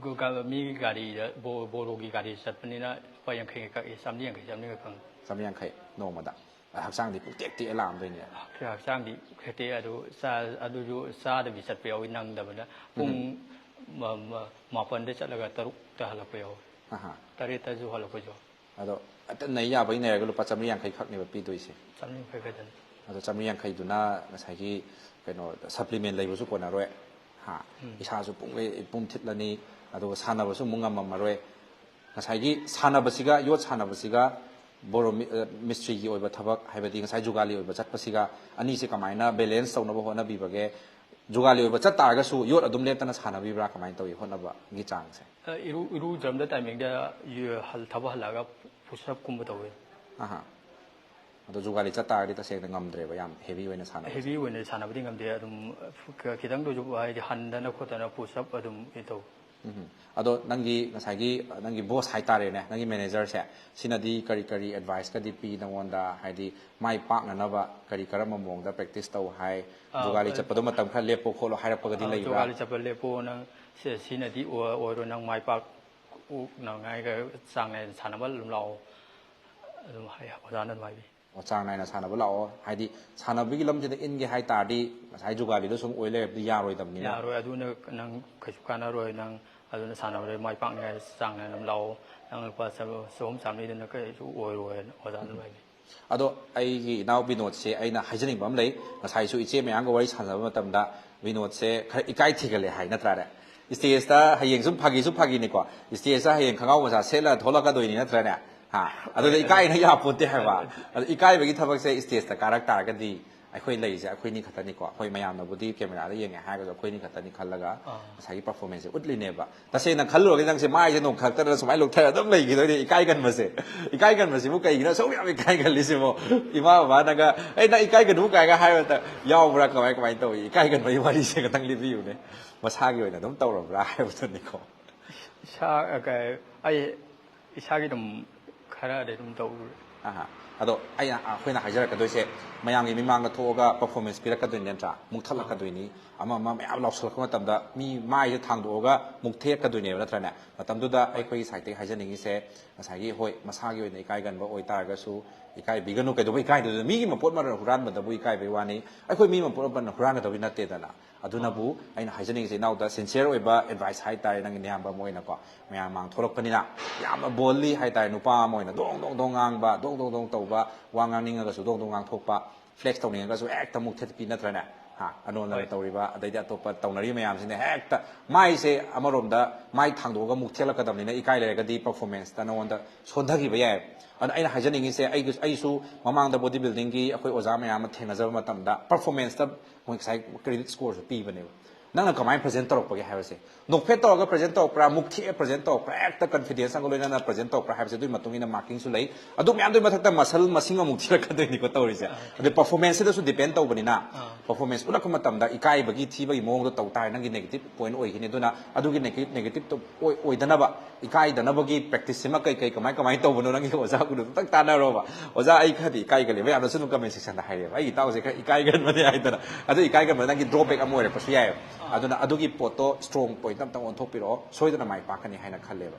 ꯒ-, ꯒ-, ꯃꯤꯒꯤ ꯒꯥꯔꯤꯗ, ꯕꯣ-, ꯕꯣꯔꯣꯒꯤ ꯒꯥꯔꯤ ꯆꯠꯄꯅꯤꯅ ꯂꯨꯄꯥ ꯌꯥꯡꯈꯩ ꯈꯛ, ꯆꯥꯝꯃꯔꯤ ꯌꯥꯡꯈꯩ, ꯆꯥꯝꯃꯔꯤ ꯈꯛ ꯐꯪꯉꯤ꯫ ꯆꯥꯝꯃꯔꯤ ꯌꯥꯡꯈꯩ ꯅꯣꯡꯃꯗ? ꯍꯛꯆꯥꯡꯗꯤ ꯄꯨꯡꯇꯦꯛ ꯇꯦꯛꯑ ꯂꯥꯛꯑꯝꯗꯣꯏꯅꯦ꯫ ꯍꯛꯆꯥꯡꯗꯤ ꯇꯦꯛꯑꯦ, ꯑꯗꯨ ꯆꯥ-, ꯑꯗꯨꯁꯨ ꯆꯥꯗꯕꯤ ꯆꯠꯄ ꯌꯥꯎꯏ, ꯅꯪꯗꯕꯅ꯫ ꯄꯨꯡ ꯎꯝ꯫ ꯃ-, ꯃ-, ꯃꯥꯄꯟꯗ ꯆꯠꯂꯒ ꯇꯔꯨꯛꯇ ꯍꯜꯂꯛꯄ ꯌꯥꯎꯏ꯫ ꯑꯍꯥ꯫ ꯇꯔꯦꯠꯇꯁꯨ ꯍꯜꯂꯛꯄꯁꯨ ꯌꯥꯎꯏ꯫ ꯑꯗꯣ ꯍꯦꯛꯇ ꯅꯩ ꯌꯥꯕꯒꯤ ꯅꯩꯔꯒ ꯂꯨꯄꯥ ꯆꯥꯝꯃꯔꯤ ꯌꯥꯡꯈꯩ ꯈꯛꯅꯦꯕ ꯄꯤꯗꯣꯏꯁꯦ꯫ ꯆꯥꯝꯃꯔꯤ ꯌꯥꯡꯈꯩ ꯈꯛꯇꯅꯤ꯫ ꯑꯗꯣ ꯆꯥꯝꯃꯔꯤ ꯌꯥꯡꯈꯩꯗꯨꯅ ꯉꯁꯥꯏꯒꯤ ꯀꯩꯅꯣ, ꯁꯄ꯭ꯂꯤꯃꯦꯟ ꯂꯩꯕꯁꯨ ꯀꯣꯟꯅꯔꯣꯏ꯫ ꯍꯥ? ꯎꯝ꯫ ꯏꯁꯥꯁꯨ ꯄꯨꯡꯂꯩ ꯄꯨꯝ ꯊꯤꯠꯂꯅꯤ, ꯑꯗꯨꯒ ꯁꯥꯟꯅꯕꯁꯨ ꯑꯃꯨꯛ ꯉꯝꯃꯝꯃꯔꯣꯏ꯫ ꯉꯁꯥꯏꯒꯤ ꯁꯥꯟꯅꯕꯁꯤꯒ, ꯌꯣꯠ ꯁꯥꯟꯅꯕꯁꯤꯒ, ꯕꯣꯔꯣ ꯃꯤ-, ꯑ, ꯃꯤꯁꯇ꯭ꯔꯤꯒꯤ ꯑꯣꯏꯕ ꯊꯕꯛ, ꯍꯥꯏꯕꯗꯤ ꯉꯁꯥꯏ ꯖꯨꯒꯥꯂꯤ ꯑꯣꯏꯕ ꯆꯠꯄꯁꯤꯒ, ꯑꯅꯤꯁꯦ ꯀꯃꯥꯏꯅ ꯕꯦꯂꯦꯟꯁ ꯇꯧꯅꯕ ꯍꯣꯠꯅꯕꯤꯕꯒꯦ? ꯖꯨꯒꯥꯂꯤ ꯑꯣꯏꯕ ꯆꯠ ꯇꯥꯔꯒꯁꯨ ꯌꯣꯠ ꯑꯗꯨꯝ ꯂꯦꯞꯇꯅ ꯁꯥꯟꯅꯕꯤꯕ꯭ꯔꯥ? ꯀꯃꯥꯏꯅ ꯇꯧꯏ ꯍꯣꯠꯅꯕꯒꯤ ꯆꯥꯡꯁꯦ? ꯑ, ꯏꯔꯨ-, ꯏꯔꯨꯖꯔꯝꯗꯥꯏ ꯇꯥꯏꯃꯤꯡꯗ ꯌꯨ-, ꯍꯜ-, ꯊꯕꯛ ꯍꯜꯂꯛꯑꯒ ꯄꯨꯁꯑꯞꯀꯨꯝꯕ ꯇꯧꯋꯦ꯫ ꯑꯍꯥ꯫ ꯑꯗꯣ ꯖꯨꯒꯥꯂꯤ ꯆꯠ ꯇꯥꯔꯒꯗꯤ ꯇꯁꯦꯡꯅ ꯉꯝꯗ꯭ꯔꯦꯕ, ꯌꯥꯝ ꯍꯦꯚꯤ ꯑꯣꯏꯅ ꯁꯥꯟꯅꯕꯁꯦ? ꯍꯦꯚꯤ ꯑꯣꯏꯅ ꯁꯥꯟꯅꯕꯗꯤ ꯉꯝꯗꯦ, ꯑꯗꯨꯝ ꯈ-, ꯈꯤꯇꯪꯗꯁꯨ ꯍꯥꯏꯗꯤ ꯍꯟꯗꯅ ꯈꯣꯠꯇꯅ ꯄꯨꯁꯑꯞ ꯑꯗꯨꯝ ꯇꯧ꯫ ꯎꯝ꯫ ꯑꯗꯣ ꯅꯪꯒꯤ ꯉꯁꯥꯏꯒꯤ, ꯅꯪꯒꯤ ꯕꯣꯁ ꯍꯥꯏꯇꯥꯔꯦꯅꯦ, ꯅꯪꯒꯤ ꯃꯦꯅꯦꯖꯔꯁꯦ, ꯁꯤꯅꯗꯤ ꯀꯔꯤ ꯀꯔꯤ ꯑꯦꯗꯚꯥꯏꯁꯀꯗꯤ ꯄꯤ ꯅꯉꯣꯟꯗ? ꯍꯥꯏꯗꯤ ꯃꯥꯏ ꯄꯥꯛꯅꯅꯕ ꯀꯔꯤ ꯀꯔꯝꯕ ꯃꯑꯣꯡꯗ ꯄ꯭ꯔꯦꯛꯇꯤꯁ ꯇꯧ ꯍꯥꯏ? ꯑꯥ, ꯖꯨꯒꯥꯂꯤ ꯑ, ꯆꯠꯄꯗꯣ ꯃꯇꯝ ꯈꯔ ꯂꯦꯞꯄꯣ ꯈꯣꯠꯂꯣ ꯍꯥꯏꯔꯛꯄꯒꯗꯤ ꯑꯥ, ꯂꯩꯕ꯭ꯔꯥ? ꯖꯨꯒꯥꯂꯤ ꯆꯠꯄ ꯂꯦꯞꯄꯣ, ꯅꯪ ꯁꯤ-, ꯁꯤꯅꯗꯤ ꯑꯣ-, ꯑꯣꯏꯔꯣꯏ, ꯅꯪ ꯃꯥꯏ ꯄꯥꯛ-, ꯅꯉꯥꯏꯒ ꯆꯥꯡ ꯅꯥꯏꯅ ꯁꯥꯟꯅꯕ ꯑꯗꯨꯝ ꯂꯥꯛꯑꯣ, ꯑꯗꯨꯝ ꯍꯥꯏ, ꯑꯣꯖꯥꯅ ꯑꯗꯨꯝ ꯍꯥꯏꯕꯤ꯫ ꯑꯣ, ꯆꯥꯡ ꯅꯥꯏꯅ ꯁꯥꯟꯅꯕ ꯂꯥꯛꯑꯣ꯫ ꯍꯥꯏꯗꯤ ꯁꯥꯟꯅꯕꯒꯤ ꯂꯝꯁꯤꯗ ꯏꯟꯒꯦ ꯍꯥꯏ ꯇꯥꯔꯗꯤ ꯉꯁꯥꯏ ꯖꯨꯒꯥꯂꯤꯗꯣ ꯁꯨꯝ ꯑꯣꯏ ꯂꯩꯔꯕꯗꯤ ꯌꯥꯔꯣꯏꯗꯕꯅꯤꯅ꯫ ꯌꯥꯔꯣꯏ, ꯑꯗꯨꯅ ꯅꯪ ꯀꯩꯁꯨ ꯀꯥꯟꯅꯔꯣꯏ꯫ ꯅꯪ ꯑꯗꯨꯅ ꯁꯥꯟꯅꯕꯗ ꯃꯥꯏ ꯄꯥꯛꯅꯤꯡꯉꯥꯏ ꯆꯥꯡ ꯅꯥꯏꯅ ꯑꯗꯨꯝ ꯂꯥꯛꯑꯣ꯫ ꯅꯪ ꯂꯨꯄꯥ ꯆꯍꯨꯝ ꯆꯥꯝꯃꯔꯤꯗꯨꯅ ꯀꯩꯁꯨ ꯑꯣꯏꯔꯣꯏꯅ ꯑꯣꯖꯥꯅ ꯑꯗꯨꯝ ꯍꯥꯏꯕꯤ꯫ ꯑꯗꯣ ꯑꯩꯒꯤ ꯏꯅꯥꯎ ꯕꯤꯅꯣꯗꯁꯦ ꯑꯩꯅ ꯍꯥꯏꯖꯅꯤꯡꯕ ꯑꯃ ꯂꯩ꯫ ꯉꯁꯥꯏꯁꯨ ꯏꯆꯦ ꯃꯌꯥꯝꯒ ꯋꯥꯔꯤ ꯁꯥꯟꯅꯕ ꯃꯇꯝꯗ ꯕꯤꯅꯣꯗꯁꯦ ꯈꯔ ꯏꯀꯥꯏ ꯊꯤꯒꯜꯂꯦ ꯍꯥꯏ, ꯅꯠꯇ꯭ꯔꯥꯅꯦ? ꯁ꯭ꯇꯦꯖꯇ ꯍꯌꯦꯡ ꯁꯨꯝ ꯐꯥꯒꯤꯁꯨ ꯐꯥꯒꯤꯅꯤꯀꯣ, ꯁ꯭ꯇꯦꯖꯇ ꯍꯌꯦꯡ ꯈꯪꯒꯥꯎ ꯃꯆꯥ ꯁꯦꯠꯂ ꯊꯣꯛꯂꯛꯀꯗꯣꯏꯅꯤ, ꯅꯠꯇ꯭ꯔꯥꯅꯦ? ꯍꯥ? ꯑꯗꯨꯗ ꯏꯀꯥꯏꯅ ꯌꯥꯄꯣꯠꯇꯦ ꯍꯥꯏꯕ꯫ ꯑꯗꯣ ꯏꯀꯥꯏꯕꯒꯤ ꯊꯕꯛꯁꯦ stageꯇ ꯀꯥꯔꯛ ꯇꯥꯔꯒꯗꯤ ꯑꯩꯈꯣꯏ ꯂꯩꯔꯤꯁꯦ ꯑꯩꯈꯣꯏꯅꯤ ꯈꯛꯇꯅꯤꯀꯣ꯫ ꯑꯩꯈꯣꯏ ꯃꯌꯥꯝꯅꯕꯨꯗꯤ cameraꯗ ꯌꯦꯡꯉꯦ ꯍꯥꯏꯔꯒꯁꯨ ꯑꯩꯈꯣꯏꯅꯤ ꯈꯛꯇꯅꯤ ꯈꯜꯂꯒ ꯑꯥ꯫ ꯉꯁꯥꯏꯒꯤ performanceꯁꯦ ꯎꯠꯂꯤꯅꯦꯕ꯫ ꯇꯁꯦꯡꯅ ꯈꯜꯂꯨꯔꯒꯗꯤ ꯅꯪꯁꯦ ꯃꯥꯏꯁꯦ ꯅꯣꯡꯈꯛꯇꯗ ꯁꯨꯃꯥꯏꯅ ꯂꯨꯞꯊꯔ ꯑꯗꯨꯝ ꯂꯩꯈꯤꯗꯣꯏꯅꯦ꯫ ꯏꯀꯥꯏꯒꯟꯕꯁꯦ, ꯏꯀꯥꯏꯒꯟꯕꯁꯤꯕꯨ ꯀꯩꯒꯤꯅꯣ ꯑꯁꯨꯛ ꯌꯥꯝ ꯏꯀꯥꯏꯒꯜꯂꯤꯁꯤꯕꯣ? ꯏꯃꯥ ꯕꯕꯥꯅꯒ "ꯑꯩ ꯅꯪ ꯏꯀꯥꯏꯒꯅꯨ" ꯀꯥꯏꯒ ꯍꯥꯏꯕꯗ ꯌꯥꯎꯕ꯭ꯔꯥ? ꯀꯃꯥꯏ ꯀꯃꯥꯏꯅ ꯇꯧꯏ? ꯏꯀꯥꯏꯒꯟꯕꯒꯤ ꯋꯥꯔꯤꯁꯦ ꯈꯇꯪ ꯂꯤꯕꯤꯌꯨꯅꯦ꯫ ꯃꯁꯥꯒꯤ ꯑꯣꯏꯅ ꯑꯗꯨꯝ ꯇꯧꯔꯕ꯭ꯔꯥ ꯍꯥꯏꯕꯗꯨꯅꯤꯀꯣ꯫ ꯏꯁꯥ ꯀꯩ- ꯑꯩ ꯏꯁꯥꯒꯤ ꯑꯗꯨꯝ ꯈꯔꯗꯤ ꯑꯗꯨꯝ ꯇꯧꯔꯦ꯫ ꯑꯍꯥ꯫ ꯑꯗꯣ ꯑꯩꯅ ꯑꯩꯈꯣꯏꯅ ꯍꯥꯏꯖꯔꯛꯀꯗꯣꯏꯁꯦ, ꯃꯌꯥꯝꯒꯤ ꯃꯤꯃꯥꯡꯗ ꯊꯣꯛꯑꯒ performance ꯄꯤꯔꯛꯀꯗꯣꯏꯅꯤ ꯅꯠꯇ꯭ꯔꯥ? ꯃꯨꯛꯊꯠꯂꯛꯀꯗꯣꯏꯅꯤ꯫ ꯑꯃ ꯑꯃ ꯃꯌꯥꯝ ꯂꯥꯎꯁꯜꯂꯛꯄ ꯃꯇꯝꯗ ꯃꯤ ꯃꯥꯏꯁꯦ ꯊꯥꯡꯗꯣꯛꯑꯒ ꯃꯨꯛꯊꯦꯛꯀꯗꯣꯏꯅꯦꯕ, ꯅꯠꯇ꯭ꯔꯅꯦ? ꯃꯇꯝꯗꯨꯗ ꯑꯩꯈꯣꯏꯒꯤ sideꯇꯒꯤ ꯍꯥꯏꯖꯅꯤꯡꯉꯤꯁꯦ, ꯉꯁꯥꯏꯒꯤ, ꯍꯣꯏ, ꯃꯁꯥꯒꯤ ꯑꯣꯏꯅ ꯏꯀꯥꯏꯒꯟꯕ ꯑꯣꯏꯇꯥꯔꯒꯁꯨ ꯏꯀꯥꯏꯕꯤꯒꯅꯨ꯫ ꯀꯩꯗꯧꯕ ꯏꯀꯥꯏꯗꯣꯏꯅꯣ? ꯃꯤꯒꯤ ꯃꯄꯣꯠ ꯃꯔꯜ ꯍꯨꯔꯥꯟꯕꯗꯕꯨ ꯏꯀꯥꯏꯕꯩ ꯋꯥꯅꯤ, ꯑꯩꯈꯣꯏ ꯃꯤ ꯃꯄꯣꯠ ꯃꯔꯜ ꯍꯨꯔꯥꯟꯒꯗꯕꯗꯤ ꯅꯠꯇꯦꯗꯅ꯫ ꯑꯗꯨꯅꯕꯨ ꯑꯩꯅ ꯍꯥꯏꯖꯅꯤꯡꯉꯤꯁꯦ, ꯏꯅꯥꯎꯗ sincere ꯑꯣꯏꯕ advice ꯍꯥꯏꯇꯥꯔꯦ, ꯅꯪꯒꯤ ꯅꯌꯥꯝꯕ ꯑꯃ ꯑꯣꯏꯅꯀꯣ, ꯃꯌꯥꯝ ꯃꯥꯡ ꯊꯣꯛꯂꯛꯄꯅꯤꯅ ꯌꯥꯝꯅ boldly ꯍꯥꯏꯇꯥꯔꯦ, ꯅꯨꯄꯥ ꯑꯃ ꯑꯣꯏꯅ ꯗꯣꯡ ꯗꯣꯡ ꯗꯣꯡ ꯉꯥꯡꯕ, ꯗꯣꯡ ꯗꯣꯡ ꯗꯣꯡ ꯇꯧꯕ, ꯋꯥ ꯉꯥꯡꯅꯤꯡꯉꯒꯁꯨ ꯗꯣꯡ ꯗꯣꯡ ꯉꯥꯡꯊꯣꯛꯄ, flex ꯇꯧꯅꯤꯡꯉꯒꯁꯨ ꯍꯦꯛꯇ ꯃꯨꯛꯊꯠꯄꯤ, ꯅꯠꯇ꯭ꯔꯅꯦ? ꯍꯥ, ꯑꯅꯣꯟꯗꯅ ꯍꯣꯏ꯫ ꯇꯧꯔꯤꯕ, ꯑꯗꯩꯗꯤ ꯑꯇꯣꯞꯄ ꯇꯧꯅꯔꯤꯕ ꯃꯌꯥꯝꯁꯤꯅ ꯍꯦꯛꯇ ꯃꯥꯏꯁꯦ ꯑꯃꯔꯣꯝꯗ ꯃꯥꯏ ꯊꯥꯡꯗꯣꯛꯑꯒ ꯃꯨꯛꯊꯦꯛꯂꯛꯀꯗꯕꯅꯤꯅ, ꯏꯀꯥꯏ ꯂꯩꯔꯒꯗꯤ performanceꯇ ꯅꯉꯣꯟꯗ ꯁꯣꯟꯊꯈꯤꯕ ꯌꯥꯏ꯫ ꯑꯗꯨꯅ ꯑꯩꯅ ꯍꯥꯏꯖꯅꯤꯡꯉꯤꯁꯦ, ꯑꯩꯒꯤ, ꯑꯩꯁꯨ ꯃꯃꯥꯡꯗ body buildingꯒꯤ ꯑꯩꯈꯣꯏ ꯑꯣꯖꯥ ꯃꯌꯥꯝ ꯑꯃ ꯊꯦꯡꯅꯖꯕ ꯃꯇꯝꯗ performanceꯇ ꯃꯣꯏ ꯉꯁꯥꯏ credit scoreꯁꯨ ꯄꯤꯕꯅꯦꯕ꯫ ꯅꯪꯅ ꯀꯃꯥꯏꯅ present ꯇꯧꯔꯛꯄꯒꯦ ꯍꯥꯏꯕꯁꯦ, ꯅꯣꯛꯐꯦꯠ ꯇꯧꯔꯒ present ꯇꯧꯔꯛꯄ꯭ꯔꯥ, ꯃꯨꯛꯊꯦꯛꯑ present ꯇꯧꯔꯛꯄ꯭ꯔꯥ, ꯍꯦꯛꯇ confidence ꯑꯃꯒ ꯂꯣꯏꯅꯅ present ꯇꯧꯔꯛꯄ꯭ꯔꯥ ꯍꯥꯏꯕꯁꯦ ꯑꯗꯨꯒꯤ ꯃꯇꯨꯡ ꯏꯟꯅ markingꯁꯨ ꯂꯩ꯫ ꯑꯗꯨ ꯃꯌꯥꯝꯗꯨꯒꯤ ꯃꯊꯛꯇ muscle ꯃꯁꯤꯡ ꯑꯃꯨꯛ ꯊꯤꯔꯛꯀꯗꯣꯏꯅꯤꯀꯣ ꯇꯧꯔꯤꯁꯦ꯫ ꯑꯗꯩ performanceꯁꯤꯗꯁꯨ depend ꯇꯧꯕꯅꯤꯅ, ꯑꯥ꯫ performance ꯎꯠꯂꯛꯄ ꯃꯇꯝꯗ ꯏꯀꯥꯏꯕꯒꯤ ꯊꯤꯕꯒꯤ ꯃꯑꯣꯡꯗꯣ ꯇꯧ ꯇꯥꯔꯦ, ꯅꯪꯒꯤ negative point ꯑꯣꯏꯒꯅꯤ꯫ ꯑꯗꯨꯅ ꯑꯗꯨꯒꯤ negative, negativeꯇꯣ ꯑꯣꯏ-, ꯑꯣꯏꯗꯅꯕ, ꯏꯀꯥꯏꯗꯅꯕꯒꯤ practiceꯁꯤꯃ ꯀꯩ ꯀꯩ, ꯀꯃꯥꯏ ꯀꯃꯥꯏꯅ ꯇꯧꯕꯅꯣ, ꯅꯪꯒꯤ ꯑꯣꯖꯥ ꯒꯨꯔꯨꯗꯨ ꯑꯝꯇꯪ ꯇꯥꯟꯅꯔꯣꯕ꯫ "ꯑꯣꯖꯥ, ꯑꯩ ꯈꯔꯗꯤ ꯏꯀꯥꯏꯒꯜꯂꯦ" ꯃꯌꯥꯝꯅꯁꯨ ꯑꯗꯨꯝ comment sectionꯗ ꯍꯥꯏꯔꯛꯑꯦꯕ, "ꯑꯩꯒꯤ ꯏꯇꯥꯎꯁꯦ ꯈꯔ ꯏꯀꯥꯏꯒꯟꯕꯅꯦ" ꯍꯥꯏꯗꯅ꯫ ꯑꯗꯨ ꯏꯀꯥꯏꯒꯟꯕ ꯅꯪꯒꯤ drawback ꯑꯃ ꯑꯣꯏꯔꯛꯄꯁꯨ ꯌꯥꯏꯑꯕ꯫ ꯑꯗꯨꯅ ꯑꯗꯨꯒꯤ ꯄꯣꯠꯇꯣ strong point ꯑꯝꯇꯪ ꯑꯣꯟꯊꯣꯛꯄꯤꯔꯛꯑꯣ, ꯁꯣꯏꯗꯅ ꯃꯥꯏ ꯄꯥꯛꯀꯅꯤ ꯍꯥꯏꯅ ꯈꯜꯂꯦꯕ꯫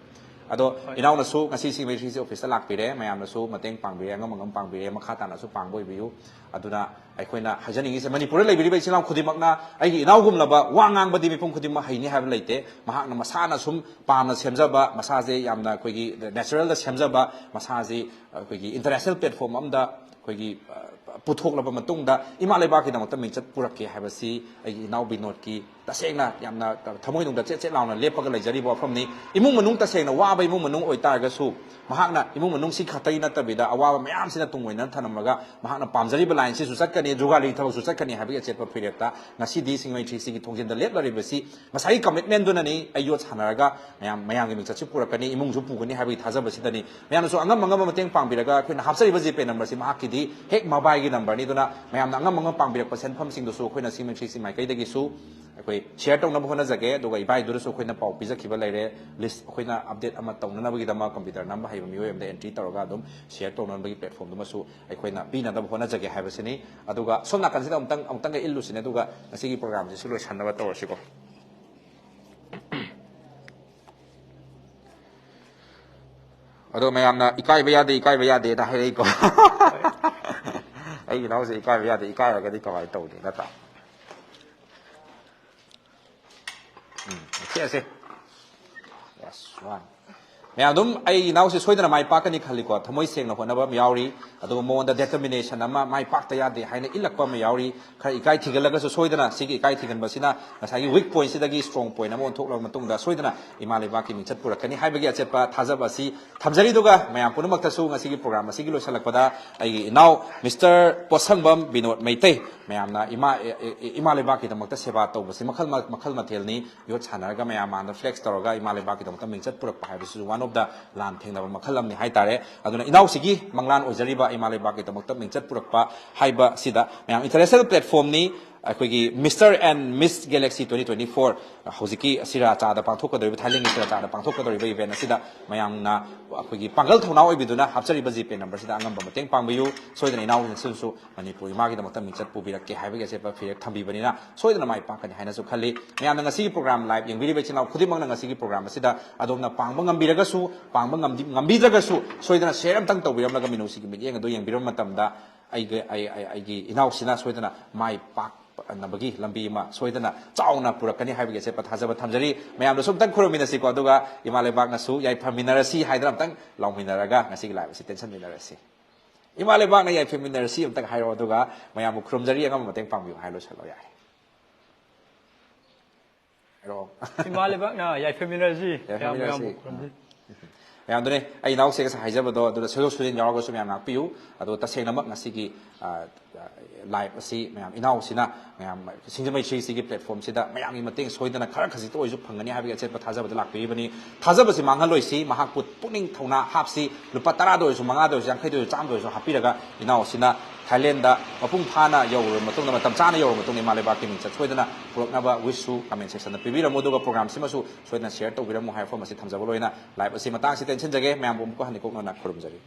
ꯑꯗꯣ ꯍꯣꯏ꯫ ꯏꯅꯥꯎꯅꯁꯨ ꯉꯁꯤ ꯁꯤ ꯃꯩꯔꯤꯁꯤ officeꯇ ꯂꯥꯛꯄꯤꯔꯦ, ꯃꯌꯥꯝꯅꯁꯨ ꯃꯇꯦꯡ ꯄꯥꯡꯕꯤꯔꯦ, ꯑꯉꯝ ꯑꯉꯝ ꯄꯥꯡꯕꯤꯔꯦ, ꯃꯈꯥ ꯇꯥꯅꯁꯨ ꯄꯥꯡꯕ ꯑꯣꯏꯕꯤꯌꯨ꯫ ꯑꯗꯨꯅ ꯑꯩꯈꯣꯏꯅ ꯍꯥꯏꯖꯅꯤꯡꯉꯤꯁꯦ, ꯃꯅꯤꯄꯨꯔꯗ ꯂꯩꯕꯤꯔꯤꯕ ꯏꯆꯤꯜ ꯏꯅꯥꯎ ꯈꯨꯗꯤꯡꯃꯛꯅ ꯑꯩꯒꯤ ꯏꯅꯥꯎꯒꯨꯝꯂꯕ ꯋꯥ ꯉꯥꯡꯕꯗꯤ ꯃꯤꯄꯨꯝ ꯈꯨꯗꯤꯡꯃꯛ ꯍꯩꯅꯤ ꯍꯥꯏꯕ ꯂꯩꯇꯦ꯫ ꯃꯍꯥꯛꯅ ꯃꯁꯥꯅ ꯁꯨꯝ ꯄꯥꯝꯅ ꯁꯦꯝꯖꯕ, ꯃꯁꯥꯁꯦ ꯌꯥꯝꯅ ꯑꯩꯈꯣꯏꯒꯤ naturalꯗ ꯁꯦꯝꯖꯕ, ꯃꯁꯥꯁꯤ ꯑꯩꯈꯣꯏꯒꯤ international platform ꯑꯃꯗ ꯑꯩꯈꯣꯏꯒꯤ, ꯑ, ꯄꯨꯊꯣꯛꯂꯕ ꯃꯇꯨꯡꯗ, ꯏꯃꯥ ꯂꯩꯕꯥꯛꯀꯤꯗꯃꯛꯇ ꯃꯤꯡꯆꯠ ꯄꯨꯔꯛꯀꯦ ꯍꯥꯏꯕꯁꯤ ꯑꯩꯒꯤ ꯏꯅꯥꯎ ꯕꯤꯅꯣꯗꯀꯤ ꯇꯁꯦꯡꯅ ꯌꯥꯝꯅ ꯊꯃꯣꯏꯅꯨꯡꯗ ꯆꯦꯠ ꯆꯦꯠ ꯂꯥꯎꯅ ꯂꯦꯞꯄꯒ ꯂꯩꯖꯔꯤꯕ ꯋꯥꯐꯝꯅꯤ꯫ ꯏꯃꯨꯡ ꯃꯅꯨꯡ, ꯇꯁꯦꯡꯅ ꯋꯥꯕ ꯏꯃꯨꯡ ꯃꯅꯨꯡ ꯑꯣꯏꯇꯥꯔꯒꯁꯨ, ꯃꯍꯥꯛꯅ ꯏꯃꯨꯡ ꯃꯅꯨꯡꯁꯤ ꯈꯛꯇꯒꯤ ꯅꯠꯇꯕꯤꯗ ꯑꯋꯥꯕ ꯃꯌꯥꯝꯁꯤꯅ ꯇꯨꯡ ꯑꯣꯏꯅ ꯊꯝꯂꯝꯃꯒ ꯃꯍꯥꯛꯅ ꯄꯥꯝꯖꯔꯤꯕ ꯂꯥꯏꯟꯁꯤꯁꯨ ꯆꯠꯀꯅꯤ, ꯖꯨꯒꯥꯂꯤ ꯊꯕꯛꯁꯨ ꯆꯠꯀꯅꯤ ꯍꯥꯏꯕꯒꯤ ꯑꯆꯦꯠꯄ ꯐꯤꯔꯦꯞꯇ ꯉꯁꯤꯗꯤ ꯁꯤꯡꯃꯩ ꯊ꯭ꯔꯤꯁꯤꯒꯤ ꯊꯣꯡꯖꯤꯟꯗ ꯂꯦꯞꯂꯔꯤꯕꯁꯤ ꯉꯁꯥꯏꯒꯤ ꯀꯃꯤꯠꯃꯦꯟꯗꯨꯅꯅꯤ꯫ ꯑꯩ ꯌꯣꯠ ꯁꯥꯟꯅꯔꯒ ꯃꯌꯥꯝ, ꯃꯌꯥꯝꯒꯤ ꯃꯤꯡꯆꯠꯁꯨ ꯄꯨꯔꯛꯀꯅꯤ, ꯏꯃꯨꯡꯁꯨ ꯄꯨꯒꯅꯤ ꯍꯥꯏꯕꯒꯤ ꯊꯥꯖꯕꯁꯤꯗꯅꯤ꯫ ꯃꯌꯥꯝꯅꯁꯨ ꯑꯉꯝ ꯑꯉꯝꯕ ꯃꯇꯦꯡ ꯄꯥꯡꯕꯤꯔꯒ, ꯑꯩꯈꯣꯏꯅ ꯍꯥꯞꯆꯔꯤꯕ ꯖꯤꯄꯦ ꯅꯝꯕꯔꯁꯤ ꯃꯍꯥꯛꯀꯤꯗꯤ ꯍꯦꯛ ꯃꯣꯕꯥꯏꯜꯒꯤ ꯅꯝꯕꯔꯅꯤ꯫ ꯑꯗꯨꯅ ꯃꯌꯥꯝꯅ ꯑꯉꯝ ꯑꯉꯝ ꯄꯥꯡꯕꯤꯔꯛꯄ ꯁꯦꯟꯐꯝꯁꯤꯡꯗꯨꯁꯨ ꯑꯩꯈꯣꯏꯅ ꯁꯤꯡꯃꯩ ꯊ꯭ꯔꯤꯁꯤ ꯃꯥꯏꯀꯩꯗꯒꯤꯁꯨ ꯑꯩꯈꯣꯏ ꯁꯤꯌꯔ ꯇꯧꯅꯕ ꯍꯣꯠꯅꯖꯒꯦ꯫ ꯑꯗꯨꯒ ꯏꯕꯥꯏꯗꯨꯗꯁꯨ ꯑꯩꯈꯣꯏꯅ ꯄꯥꯎ ꯄꯤꯖꯈꯤꯕ ꯂꯩꯔꯦ, ꯂꯤꯁ ꯑꯩꯈꯣꯏꯅ ꯑꯞꯗꯦꯠ ꯑꯃ ꯇꯧꯅꯅꯕꯒꯤꯗꯃꯛ ꯀꯝꯄ꯭ꯌꯨꯇꯔ ꯅꯝꯕ ꯍꯩꯕ ꯃꯤꯑꯣꯏ ꯑꯃꯗ ꯑꯦꯟꯇ꯭ꯔꯤ ꯇꯧꯔꯒ ꯑꯗꯨꯝ ꯁꯤꯌꯔ ꯇꯧꯅꯕꯒꯤ ꯄ꯭ꯂꯦꯠꯐꯣꯝꯗꯨꯃꯁꯨ ꯑꯩꯈꯣꯏꯅ ꯄꯤꯅꯅꯕ ꯍꯣꯠꯅꯖꯒꯦ ꯍꯥꯏꯕꯁꯤꯅꯤ꯫ ꯑꯗꯨꯒ ꯁꯣꯝ ꯅꯥꯀꯟꯁꯤꯗ ꯑꯃꯨꯛꯇꯪ, ꯑꯃꯨꯛꯇꯪꯒ ꯏꯜꯂꯨꯁꯤꯅꯦ, ꯑꯗꯨꯒ ꯉꯁꯤꯒꯤ ꯄ꯭ꯔꯣꯒ꯭ꯔꯥꯝꯁꯤꯁꯨ ꯂꯣꯏꯁꯟꯅꯕ ꯇꯧꯔꯁꯤꯀꯣ꯫ ꯑꯗꯣ ꯃꯌꯥꯝꯅ "ꯏꯀꯥꯏꯕ ꯌꯥꯗꯦ, ꯏꯀꯥꯏꯕ ꯌꯥꯗꯦꯅ" ꯍꯥꯏꯔꯛꯏꯀꯣ꯫ ꯑꯩꯒꯤ ꯏꯅꯥꯎꯁꯦ ꯏꯀꯥꯏꯕ ꯌꯥꯗꯦ, ꯏꯀꯥꯏꯔꯒꯗꯤ ꯀꯃꯥꯏꯅ ꯇꯧꯅꯤ, ꯅꯠꯇ꯭ꯔꯥ? ꯎꯝ, ꯁꯦ, ꯁꯦ꯫ Yes, one. ꯃꯌꯥꯝ ꯑꯗꯨꯝ ꯑꯩ ꯏꯅꯥꯎꯁꯦ ꯁꯣꯏꯗꯅ ꯃꯥꯏ ꯄꯥꯛꯀꯅꯤ ꯈꯜꯂꯤꯀꯣ꯫ ꯊꯃꯣꯏ ꯁꯦꯡꯅ ꯍꯣꯠꯅꯕ ꯑꯃ ꯌꯥꯎꯔꯤ, ꯑꯗꯨꯒ ꯃꯉꯣꯟꯗ ꯗꯦꯇꯔꯃꯤꯅꯦꯁꯟ ꯑꯃ, ꯃꯥꯏ ꯄꯥꯛꯇ ꯌꯥꯗꯦ ꯍꯥꯏꯅ ꯏꯜꯂꯛꯄ ꯑꯃ ꯌꯥꯎꯔꯤ꯫ ꯈꯔ ꯏꯀꯥꯏ ꯊꯤꯒꯜꯂꯒꯁꯨ ꯁꯣꯏꯗꯅ ꯁꯤꯒꯤ ꯏꯀꯥꯏ ꯊꯤꯒꯟꯕꯁꯤꯅ ꯉꯁꯥꯏꯒꯤ ꯋꯤꯛ ꯄꯣꯏꯟꯠꯁꯤꯗꯒꯤ ꯁ꯭ꯇꯔꯣꯡ ꯄꯣꯏꯟꯠ ꯑꯃ ꯑꯣꯟꯊꯣꯛꯂꯕ ꯃꯇꯨꯡꯗ ꯁꯣꯏꯗꯅ ꯏꯃꯥ ꯂꯩꯕꯥꯛꯀꯤ ꯃꯤꯡꯆꯠ ꯄꯨꯔꯛꯀꯅꯤ ꯍꯥꯏꯕꯒꯤ ꯑꯆꯦꯠꯄ ꯊꯥꯖꯕ ꯑꯁꯤ ꯊꯝꯖꯔꯤ꯫ ꯑꯗꯨꯒ ꯃꯌꯥꯝ ꯄꯨꯝꯅꯃꯛꯇꯁꯨ ꯉꯁꯤꯒꯤ ꯄ꯭ꯔꯣꯒ꯭ꯔꯥꯝ ꯑꯁꯤꯒꯤ ꯂꯣꯏꯁꯤꯜꯂꯛꯄꯗ ꯑꯩꯒꯤ ꯏꯅꯥꯎ ꯃꯤꯁꯇꯔ ꯄꯣꯠꯁꯪꯕꯝ ꯕꯤꯅꯣꯗ ꯃꯩꯇꯩ, ꯃꯌꯥꯝꯅ ꯏꯃꯥ, ꯏ-, ꯏ-, ꯏꯃꯥ ꯂꯩꯕꯥꯛꯀꯤꯗꯃꯛꯇ ꯁꯦꯕꯥ ꯇꯧꯕꯁꯤ ꯃꯈꯜ ꯃ-, ꯃꯈꯜ ꯃꯊꯦꯜꯅꯤ꯫ ꯌꯣꯠ ꯁꯥꯟꯅꯔꯒ ꯃꯌꯥꯝ ꯃꯥꯡꯗ ꯐ꯭ꯂꯦꯛꯁ ꯇꯧꯔꯒ ꯏꯃꯥ ꯂꯩꯕꯥꯛꯀꯤꯗꯃꯛꯇ ꯃꯤꯡꯆꯠ ꯄꯨꯔꯛꯄ ꯍꯥꯏꯕꯁꯤꯁꯨ ꯋꯥꯟ ꯑꯣꯐ ꯗ ꯂꯥꯟ ꯊꯦꯡꯅꯕ ꯃꯈꯜ ꯑꯃꯅꯤ ꯍꯥꯏꯇꯥꯔꯦ꯫ ꯑꯗꯨꯅ ꯏꯅꯥꯎꯁꯤꯒꯤ ꯃꯪꯂꯥꯟ ꯑꯣꯏꯖꯔꯤꯕ ꯏꯃꯥ ꯂꯩꯕꯥꯛꯀꯤꯗꯃꯛꯇ ꯃꯤꯡꯆꯠ ꯄꯨꯔꯛꯄ ꯍꯥꯏꯕꯁꯤꯗ ꯃꯌꯥꯝ ꯏꯟꯇꯔꯅꯦꯁꯅꯦꯜ ꯄ꯭ꯂꯦꯠꯐꯣꯝꯅꯤ꯫ ꯑꯩꯈꯣꯏꯒꯤ Mister and Miss Galaxy twenty twenty-four, ꯍꯧꯖꯤꯛꯀꯤ ꯁꯤꯔꯥꯆꯥꯗ ꯄꯥꯡꯊꯣꯛꯀꯗꯧꯔꯤꯕ, ꯊꯥꯏꯂꯦꯟꯒꯤ ꯁꯤꯔꯥꯆꯥꯗ ꯄꯥꯡꯊꯣꯛꯀꯗꯧꯔꯤꯕ ꯏꯚꯦꯟꯠ ꯑꯁꯤꯗ ꯃꯌꯥꯝꯅ ꯑꯩꯈꯣꯏꯒꯤ ꯄꯥꯡꯒꯜ ꯊꯧꯅꯥ ꯑꯣꯏꯕꯤꯗꯨꯅ ꯍꯥꯞꯆꯔꯤꯕ ꯖꯤꯄꯦ ꯅꯝꯕꯔꯁꯤꯗ ꯑꯉꯝꯕ ꯃꯇꯦꯡ ꯄꯥꯡꯕꯤꯌꯨ꯫ ꯁꯣꯏꯗꯅ ꯏꯅꯥꯎꯁꯤꯡꯁꯨ ꯃꯅꯤꯄꯨꯔ ꯏꯃꯥꯒꯤꯗꯃꯛꯇ ꯃꯤꯡꯆꯠ ꯄꯨꯕꯤꯔꯛꯀꯦ ꯍꯥꯏꯕꯒꯤ ꯑꯆꯦꯠꯄ ꯐꯤꯔꯦꯞ ꯊꯝꯕꯤꯕꯅꯤꯅ ꯁꯣꯏꯗꯅ ꯃꯥꯏ ꯄꯥꯛꯀꯅꯤ ꯍꯥꯏꯅꯁꯨ ꯈꯜꯂꯤ꯫ ꯃꯌꯥꯝꯅ ꯉꯁꯤꯒꯤ ꯄ꯭ꯔꯣꯒ꯭ꯔꯥꯝ ꯂꯥꯏꯚ ꯌꯦꯡꯕꯤꯔꯤꯕ ꯏꯆꯤꯜ ꯏꯅꯥꯎ ꯈꯨꯗꯤꯡꯃꯛꯅ ꯉꯁꯤꯒꯤ ꯄ꯭ꯔꯣꯒ꯭ꯔꯥꯝ ꯑꯁꯤꯗ ꯑꯗꯣꯝꯅ ꯄꯥꯡꯕ ꯉꯝꯕꯤꯔꯒꯁꯨ, ꯄꯥꯡꯕ ꯉꯝꯗꯤ-, ꯉꯝꯕꯤꯗ꯭ꯔꯒꯁꯨ ꯁꯣꯏꯗꯅ ꯁꯤꯌꯔ ꯑꯝꯇꯪ ꯇꯧꯕꯤꯔꯝꯂꯒ ꯃꯤꯅꯨꯡꯁꯤꯒꯤ ꯃꯤꯠꯌꯦꯡ ꯑꯗꯨ ꯌꯦꯡꯕꯤꯔꯕ ꯃꯇꯝꯗ ꯑꯩꯒꯤ, ꯑꯩ, ꯑꯩ, ꯑꯩꯒꯤ ꯏꯅꯥꯎꯁꯤꯅ ꯁꯣꯏꯗꯅ ꯃꯥꯏ ꯄꯥꯛꯅꯕꯒꯤ ꯂꯝꯕꯤ ꯑꯃ ꯁꯣꯏꯗꯅ ꯆꯥꯎꯅ ꯄꯨꯔꯛꯀꯅꯤ ꯍꯥꯏꯕꯒꯤ ꯑꯆꯦꯠꯄ ꯊꯥꯖꯕ ꯊꯝꯖꯔꯤ꯫ ꯃꯌꯥꯝꯅꯁꯨ ꯑꯝꯇꯪ ꯈꯨꯔꯨꯝꯃꯤꯟꯅꯁꯤꯀꯣ, ꯑꯗꯨꯒ ꯏꯃꯥ ꯂꯩꯕꯥꯛꯅꯁꯨ ꯌꯥꯏꯐꯃꯤꯟꯅꯔꯁꯤ ꯍꯥꯏꯗꯅ ꯑꯝꯇꯪ ꯂꯥꯎꯃꯤꯟꯅꯔꯒ ꯉꯁꯤꯒꯤ ꯂꯥꯏꯚ ꯑꯁꯤ ꯇꯦꯟꯁꯟꯃꯤꯟꯅꯔꯁꯤ꯫ ꯏꯃꯥ ꯂꯩꯕꯥꯛꯅ ꯌꯥꯏꯐꯃꯤꯟꯅꯔꯁꯤ ꯑꯝꯇꯪ ꯍꯥꯏꯔꯣ, ꯑꯗꯨꯒ ꯃꯌꯥꯝꯕꯨ ꯈꯨꯔꯨꯝꯖꯔꯤ, ꯑꯉꯝꯕ ꯃꯇꯦꯡ ꯄꯥꯡꯕꯤꯌꯨ ꯍꯥꯏꯔ ꯂꯣꯏꯁꯤꯜꯂꯣ, ꯌꯥꯔꯦ꯫ ꯍꯥꯏꯔꯛꯑꯣ꯫ ꯏꯃꯥ ꯂꯩꯕꯥꯛꯅ ꯌꯥꯏꯐꯃꯤꯟꯅꯔꯁꯤ꯫ ꯌꯥꯏꯐꯃꯤꯟꯅꯔꯁꯤ꯫ ꯃꯌꯥꯝꯕꯨ ꯈꯨꯔꯨꯝꯖꯔꯤ꯫ ꯃꯌꯥꯝꯗꯨꯅꯦ, ꯑꯩ ꯏꯅꯥꯎꯁꯦ ꯉꯁꯥꯏ ꯍꯥꯏꯖꯕꯗꯣ ꯑꯗꯨꯗ ꯁꯣꯏꯗꯣꯛ ꯁꯣꯏꯖꯤꯟ ꯌꯥꯎꯔꯒꯁꯨ ꯃꯌꯥꯝ ꯉꯥꯛꯄꯤꯌꯨ꯫ ꯑꯗꯣ ꯇꯁꯦꯡꯅꯃꯛ ꯉꯁꯤꯒꯤ ꯂꯥꯏꯞ ꯑꯁꯤ ꯃꯌꯥꯝ ꯏꯅꯥꯎꯁꯤꯅ ꯃꯌꯥꯝ ꯁꯤꯡꯖꯃꯩ ꯊ꯭ꯔꯤ ꯁꯤꯒꯤ ꯄ꯭ꯂꯦꯠꯐꯣꯝꯁꯤꯗ ꯃꯌꯥꯝꯒꯤ ꯃꯇꯦꯡ ꯁꯣꯏꯗꯅ ꯈꯔ ꯈꯖꯤꯛꯇ ꯑꯣꯏꯔꯁꯨ ꯐꯪꯒꯅꯤ ꯍꯥꯏꯕꯒꯤ ꯑꯆꯦꯠꯄ ꯊꯥꯖꯕꯗ ꯂꯥꯛꯄꯤꯔꯤꯕꯅꯤ꯫ ꯊꯥꯖꯕꯁꯤ ꯃꯥꯡꯍꯜꯂꯣꯏꯁꯤ, ꯃꯍꯥꯛꯄꯨ ꯄꯨꯛꯅꯤꯡ ꯊꯧꯅꯥ ꯍꯥꯞꯁꯤ꯫ ꯂꯨꯄꯥ ꯇꯔꯥꯗ ꯑꯣꯏꯔꯁꯨ, ꯃꯉꯥꯗ ꯑꯣꯏꯔꯁꯨ, ꯌꯥꯡꯈꯩꯗ ꯑꯣꯏꯔꯁꯨ, ꯆꯥꯝꯃꯗ ꯑꯣꯏꯔꯁꯨ ꯍꯥꯞꯄꯤꯔꯒ ꯏꯅꯥꯎꯁꯤꯅ ꯊꯥꯏꯂꯦꯟꯗ ꯃꯄꯨꯡ ꯐꯥꯅ ꯌꯧꯔꯕ ꯃꯇꯨꯡꯗ, ꯃꯇꯝ ꯆꯥꯅ ꯌꯧꯔꯕ ꯃꯇꯨꯡꯗ ꯏꯃꯥ ꯂꯩꯕꯥꯛꯀꯤ ꯃꯤꯡꯆꯠ ꯁꯣꯏꯗꯅ ꯄꯨꯔꯛꯅꯕ ꯋꯤꯁꯁꯨ ꯀꯃꯦꯟ ꯁꯦꯛꯁꯟꯗ ꯄꯤꯕꯤꯔꯝꯃꯨ꯫ ꯑꯗꯨꯒ ꯄ꯭ꯔꯣꯒ꯭ꯔꯥꯝꯁꯤꯃꯁꯨ ꯁꯣꯏꯗꯅ ꯁꯤꯌꯔ ꯇꯧꯕꯤꯔꯝꯃꯨ ꯍꯥꯏꯕ ꯋꯥꯐꯝ ꯑꯁꯤ ꯊꯝꯖꯕ ꯂꯣꯏꯅ ꯂꯥꯏꯞ ꯑꯁꯤ ꯃꯇꯥꯡꯁꯤꯗ ꯇꯦꯟꯁꯤꯟꯖꯒꯦ꯫ ꯃꯌꯥꯝꯕꯨ ꯑꯃꯨꯛꯀ ꯍꯟꯅ ꯏꯀꯣꯛꯅꯅ ꯈꯨꯔꯨꯝꯖꯔꯤ꯫